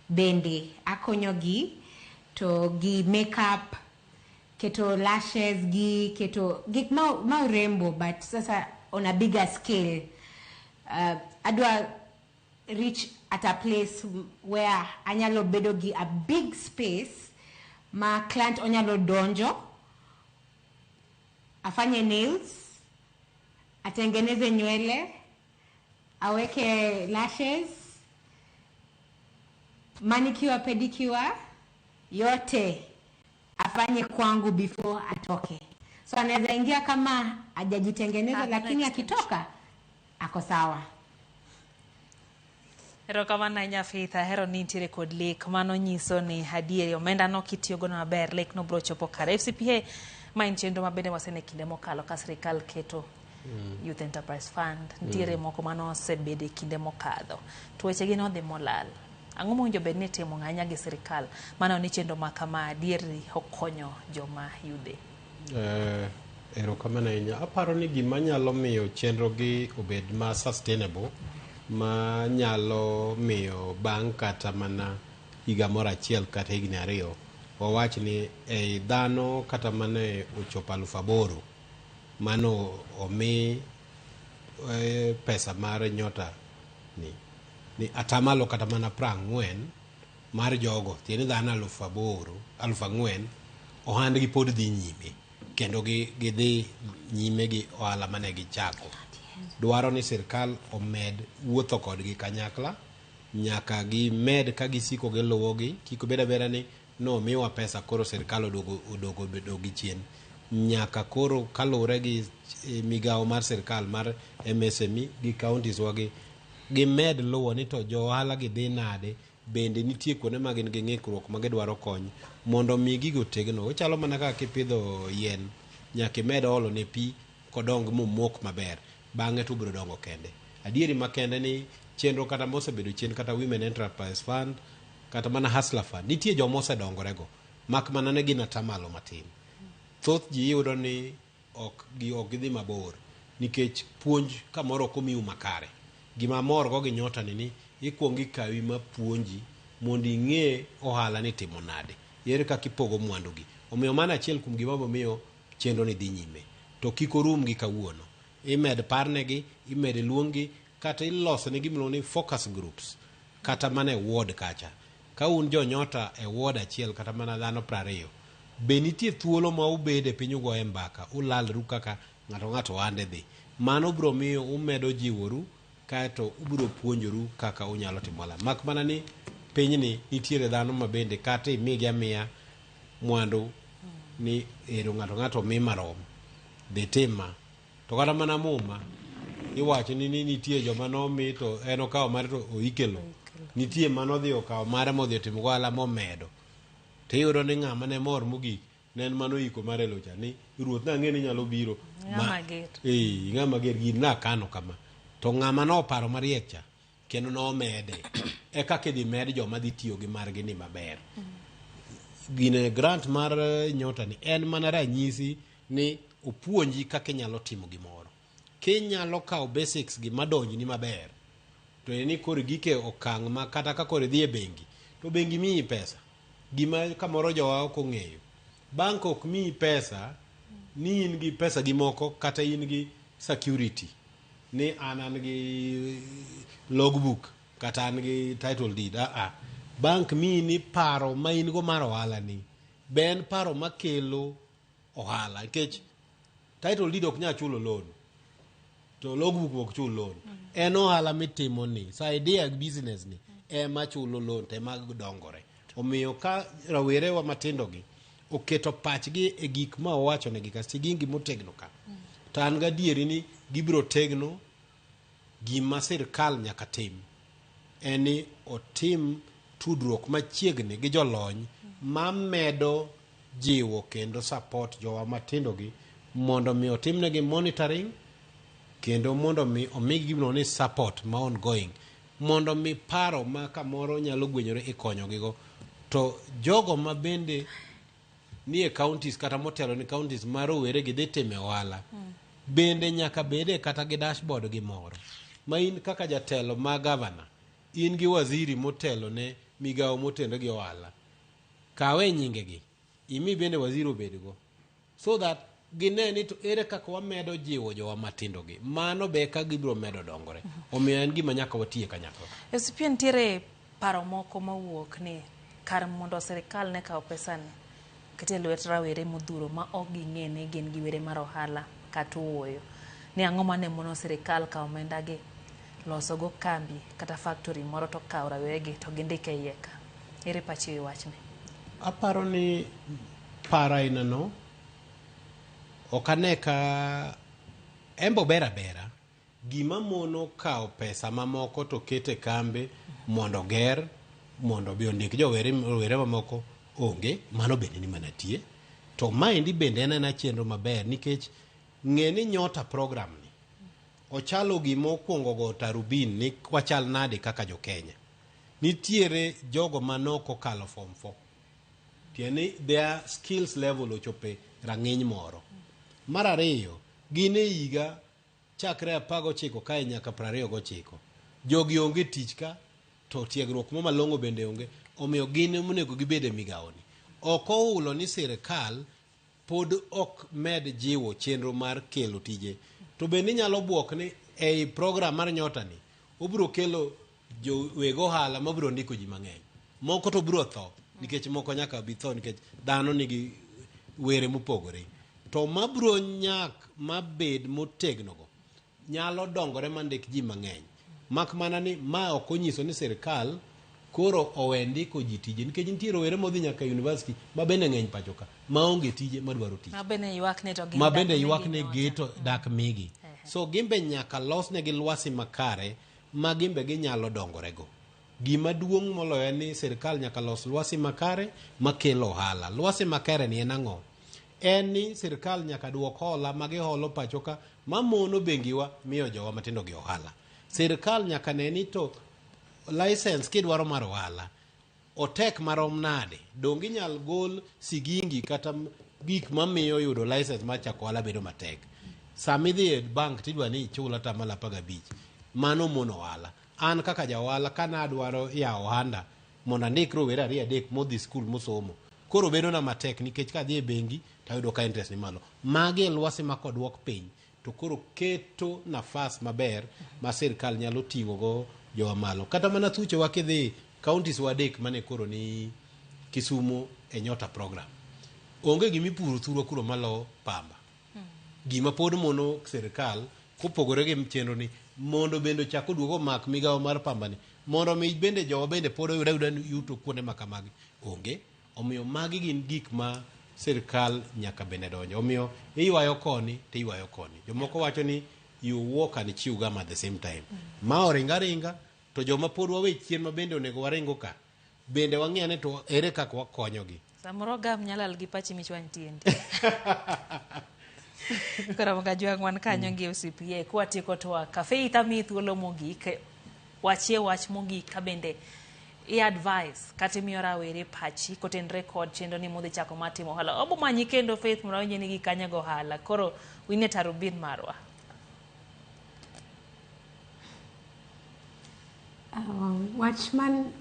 bende akonyogi, to gi makeup, keto lashes gi, keto gik ma urembo, but sasa on a bigger scale. Adwa reach at a place where anyalo bedo gi a big space ma client onyalo donjo, afanye nails, atengeneze nywele, aweke lashes, manicure, pedicure, yote afanye kwangu before atoke. So anaweza ingia kama hajajitengeneza, lakini akitoka ako sawa. Erokamano ahinya Faith, ahero ni intiere kod lek, mano nyiso ni adieri omenda no kitiyo godo maber, lek no biro chopo kare. FCPA ma en chenro ma bende wasene kinde mokalo ka sirikal keto Youth Enterprise Fund, nitiere moko mane osebedo e kinde mokadho. To wechegi nodhi molal. Ang'o mowinjo bed ni itimo ahinya gi sirikal maneno ni chenro ma kama adieri okonyo joma yudhe? Erokamano ahinya. Aparo ni gima nyalo miyo chenro gi obed ma sustainable, ma nyalo miyo bang' kata mana higa moro achiel kata higni 2, wawach ni ei dhano kata mana ochopo 8,000 mano omi pesa mar nyota ni atamalo kata mana 40 mar jogo, tiende dhano 8,000, 4,000 ohandgi pod dhi nyime kendo gidhi nyime gi ohala mane gichako. Dwaro ni sirkal omed wuotho kodgi kanyakla, nyaka gimed ka gisiko giluwogi, kik obed abeda ni no miwa pesa koro sirkal odogo odogi chien. Nyaka koro kaluwore gi migawo mar sirkal mar MSME gi counties wagi, gimed luwo ni to jo ohala gi dhi nade, bende nitie kuonde ma gin gi ng'ikruok ma gidwaro kony mondo mi gigo otegno. Ochalo mana kaka kipidho yien, nyaka imed olo ne pi kodong momok maber, bang'e to obiro dongo kende. Adieri makende ni chenro kata mosebedo chien kata Women Enterprise Fund kata mana Hustler Fund, nitie joma osedongorego, mak mana ne gin atamalo matin. Thoth ji iyudo ni ok gidhi mabor nikech puonj kamoro ok omiu makare. Gima mor go gi nyota ni ikuongo ikawi ma puonji mondo ing'e ohala ni timo nade, ere kaka ipogo mwandu gi. Omiyo mano achiel kuom gima omiyo chenro ni dhi nyime. To kik orum gi kawuono. Imed parnegi, imed luonggi, kata ilosonegi gimiluongo ni focus groups, kata mana e ward kacha. Ka un jonyota e ward achiel kata mana dhano 20, be nitie thuolo ma ubede piny ugoye mbaka, ulalru kaka ng'ato ng'ato ohande dhi. Mano biro miyo umedo jiworu, kaeto ubiro puonjoru kaka unyalo timo ohala. Mak mana ni pinyni nitiere dhano ma bende kata imigi amiya mwandu ni ero ng'ato ng'ato omi marom, dhi tima. To kata mana muma iwacho ni nitie joma nomi to en okawo mare to oikelo. Nitie manodhi okawo mare modhi otimo ohala momedo. To iyudo ni ng'ama ne mor mogik ne en mano iko mare locha ni ruoth nang'e ni nyalo biro. Ng'ama ger. Ng'ama ger gir nakano kama. To ng'ama noparo mariek cha kendo nomede. E kaka idhi med joma dhi tiyo gi margi ni maber. Gine grant mar nyota ni en mana ranyisi ni opuonji kaka inyalo timo gimoro. Kinyalo kawo basics gi madonjni maber, to en ni koro gike okang' ma kata ka koro idhi e bengi, to bengi miyi pesa. Gima kamoro jowa ok ong'eyo. Bank ok miyi pesa ni in gi pesa gi moko kata in gi security ni an gi logbook kata an gi title deed. Bank miyi ni paro ma in go mar ohala ni be en paro makelo ohala, nikech title deed ok nyal chulo loan to logbook ok chul loan. En ohala mitimo ni sa idea business ni ema chulo loan to ema dongore. Omiyo ka rawerewa matindo gi oketo pachgi e gik ma owachonegi ka sigingi motegno ka, to an gadieri ni gibiro tegno. Gima sirkal nyaka tim en ni otim tudruok machiegni gi jolony mamedo jiwo kendo support jowa matindo gi mondo mi otimnegi monitoring kendo mondo mi omigi gimiluongo ni support ma ongoing, mondo mi paro ma kamoro nyalo gwenyore ikonyogigo. To jogo ma bende nie counties kata motelo ni counties ma rowere gi dhi time ohala bende nyaka bede kata gi dashboard gi moro ma in kaka jatelo ma governor in gi waziri motelo ne migawo motenore gi ohala, kawe nyingegi imi bende waziri obedgo so that gine ni to ere kaka wamedo jiwo jowa matindo gi, mano be ka gibiro medo dongore. Omiyo en gima nyaka watiye kanyakla. FCPA nitiere paro moko mowuok ni kar mondo sirikal ne kawo pesani kete lwet rawere modhuro ma ok ging'e ni gin gi were mar ohala kata owuoyo, ni ang'o mane mono sirikal kawo omenda gi loso go kambi kata factory moro to kawo rawere gi to gindike iye ka. Ere pachi e wachni? Aparo ni paro aina no ok ane ka embo ber abera. Gima mono kawo pesa mamoko to kete kambe Mondo oger, mondo obi ondik jowere rowere mamoko onge, mano bende ni mana tie. To maendi bende en aena chenro maber nikech ng'e ni Nyota program ni ochalo gima okwongo go tarubin ni wachal nade kaka jo Kenya. Nitiere jogo manok okalo form 4. Tiende ni their skills level ochope rang'iny moro. Mar ariyo, gin e higa chakre 19 kae nyaka 29. Jogi onge tich ka to tiegruok mo malong'o bende onge, omiyo gin onego gibed e migawoni. Ok ohulo ni sirikal pod ok med jiwo chenro mar kelo tije. To bende inyalo buok ni ei program mar Nyota ni obiro kelo joweg ohala mabiro ndiko ji mang'eny. Moko to biro tho nikech moko nyaka bi tho nikech dhano nigi were mopogore. To mabiro nyak mabed motegno go nyalo dongore mandik ji mang'eny. Mak mana ni ma ok onyiso ni sirikal koro owe ndiko ji tije nikech nitie rowere modhi nyaka university ma bende ng'eny pacho ka maonge tije madwaro tich Ma bende ywak ni to gin ma bende dak ywak migi ni nyota. gi to dak migi. So gimbe nyaka losnegi lwasi makare ma gimbe ginyalo dongorego. Gima duong' moloyo en ni sirikal nyaka los lwasi makare makelo ohala. Lwasi makare ni en ang'o? En ni sirikal nyaka duok hola ma giholo pacho ka mamono bengiwa miyo jowa matindo gi ohala. Sirikal nyaka ne ni to license kidwaro mar ohala otek marom nade? Donge inyal gol sigingi kata gik mamiyo yudo license mar chako ohala bedo matek. Sama idhi e bank tidwa ni ichul atamalo 15, mano mono ohala. An kaka ja ohala ka nadwaro yawo ohanda mondo andik rowere ariyo adek modhi skul mosomo, koro bedo na matek nikech kadhi e bengi tayudo ka interest ni malo. Magi e lwasi ma koduok piny to koro keto nafas maber ma sirkal nyalo ting'o go jowa malo. Kata mana thuchewa kidhi counties wa adek mane koro ni Kisumu e Nyota program. Onge gimipuro thurwa kuro malo pamba. Gima pod mono sirkal kopogore gi chenro ni mondo bende ochak oduog omak migawo mar pamba ni mondo mi bende jowa bende pod oyud ayuda yuto kuonde ma kamagi onge. Omiyo magi gin gik ma sirkal nyaka bende donjo. Omiyo iywayo koni to iywayo koni. Jomoko wacho ni you walk and chew gum at the same time. Ma oringa ringa to joma pod wawe chien ma bende onego waringo ka bende wang'i ane to ere kaka wakonyogi. Samoro gam nyalal gi pachi michwany tiendi. Koro Kajwang' wan kanyo gi OCPA kwatieko twak. Faith amiyi thuolo mogik. Wachie wach mogik ka bende i advice kata imiyo rawere pachi kotenre kod chenro ni modhi chako mar timo ohala. Obo manyi kendo Faith mondo awinje ni gikanyo go ohala. Koro winie tarubin marwa. Wach man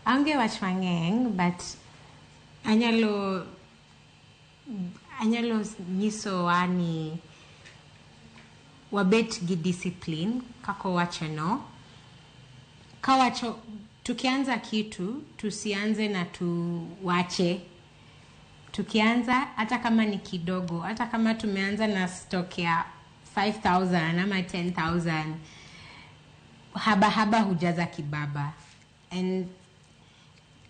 aonge wach mang'eny but anyalo anyalo nyisowa ni wabet gi discipline kaka owachono. Kawacho tukianza kitu tusianze na tuwache. Tukianza hata kama ni kidogo, hata kama tumeanza na stock ya 5000 ama 10,000, haba haba hujaza kibaba. And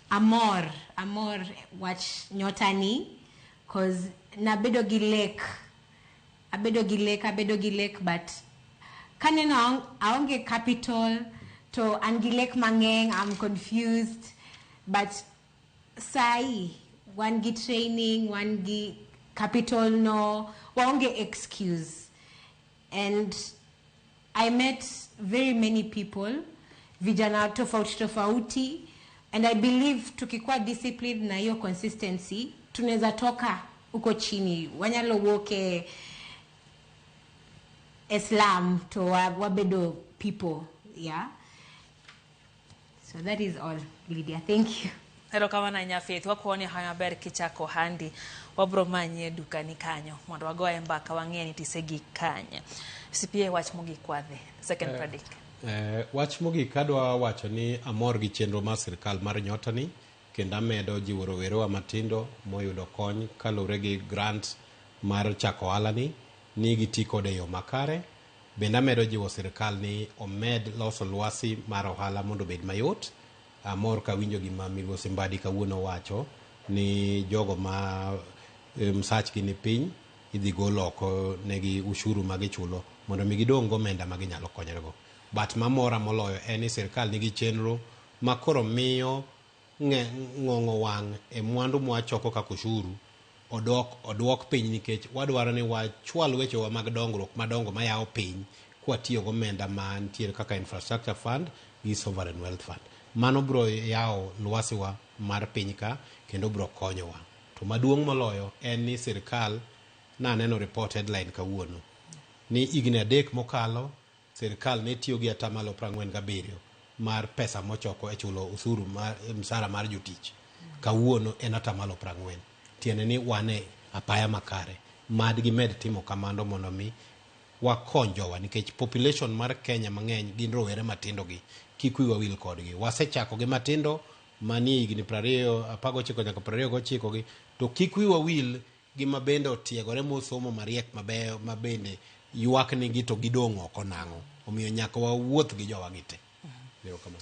amor amor wach nyota ni cause nabedo gi lek abedo gi lek abedo gi lek but kaneno aonge capital to an gi lek mang'eny I'm confused but sai wan gi training wan gi capital no waonge excuse and I met very many people vijana tofauti tofauti and I believe tukikuwa disciplined na hiyo consistency tunaweza toka huko chini wanyalo wuok e slum to wabedo people yeah so that is all Lydia thank you Erokamano ahinya Faith, wakwoni hawi maber kichako ohandi. Wabro manyi e dukani kanyo mondo wagoye mbaka wang'e ni tisegik kanye. CPA wach mogik wadhi. Second predict. Wach mogik adwa wacho ni amor gi chenro mar sirkal mar Nyota ni kendo amedo jiwo rowerewa matindo moyudo kony kaluwore gi grant mar chako ohala ni ni giti kode e yo makare. Bende amedo jiwo sirkal ni omed loso lwasi mar ohala mondo obed mayot. Amor kawinjo gima migosi Mbadi kawuono wacho ni jogo ma msachgi ni piny idhi gol oko negi ushuru ma gichulo mondo mi gidong' gomenda ma ginyalo konyorego. But mamora moloyo en ni sirkal nigi chenro ma koro miyo ng'ong'o wang' e mwandu mwachoko kaka ushuru odwok piny, nikech wadwaro ni wachwal wechewa mag dongruok madongo mayawo piny kwatiyo gomenda mantiere kaka infrastructure fund gi sovereign wealth fund. Mano biro yawo lwasiwa mar piny ka kendo biro konyowa. To maduong' moloyo en ni sirkal, naneno report headline kawuono ni higni 3 mokalo sirkal ne tiyo gi 47% mar pesa mochoko e chulo usuru mar msara mar jotich. Kawuono en 40%. Tiende ni wan e apaya makare. Mad gimed timo kamano mondo mi wakony jowa, nikech population mar Kenya mang'eny gin rowere matindo gi, kik wiwa wil kodgi. Wasechako gi matindo manie higni 20, 19 nyaka 29 gi, to kik wiwa wil gi ma bende otiegore mosomo mariek mabeyo ma bende ywak nigi to gidong' oko nang'o. Omiyo nyaka wawuoth gi jowa gi te.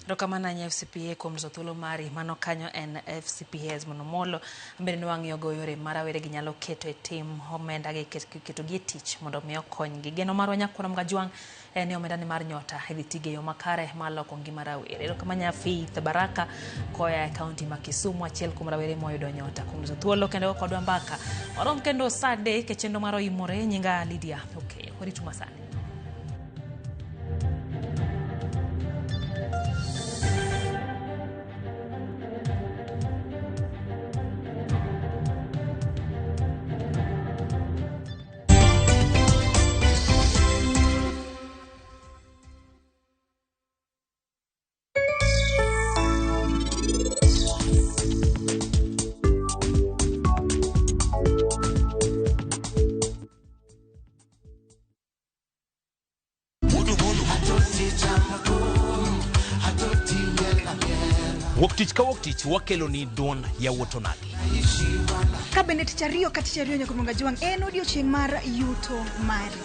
Erokamano ahinya FCPA kuom loso thuolo mari. Mano kanyo en FCPA Esmond Omolo. Bende ne wang'iyo go yore ma rawere gi nyalo keto e tim omenda gi keto gi e tich mondo mi okonygi. Geno marwa nyakwar Mgajwang' en ni omenda ni mar nyota idhi ti gi yo makare mar loko ngima rawere. Erokamano ahinya Faith Baraka koa e kaunti ma Kisumu, achiel kuom rawere moyudo nyota kuom loso thuolo kendo kodwa mbaka. Warom kendo saa 3 e chenro mar Oimore. Nyinga Lydia Okeyo. Oritu masani. Wuok tich ka wuok tich wakelo ni duond yawuot onagi. Ka bende tich ariyo ka tich ariyo nyaka Mgajwang' en odiochieng' mar yuto mari.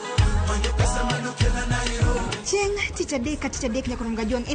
Chieng' tich adek ka tich adek nyaka Mgajwang' en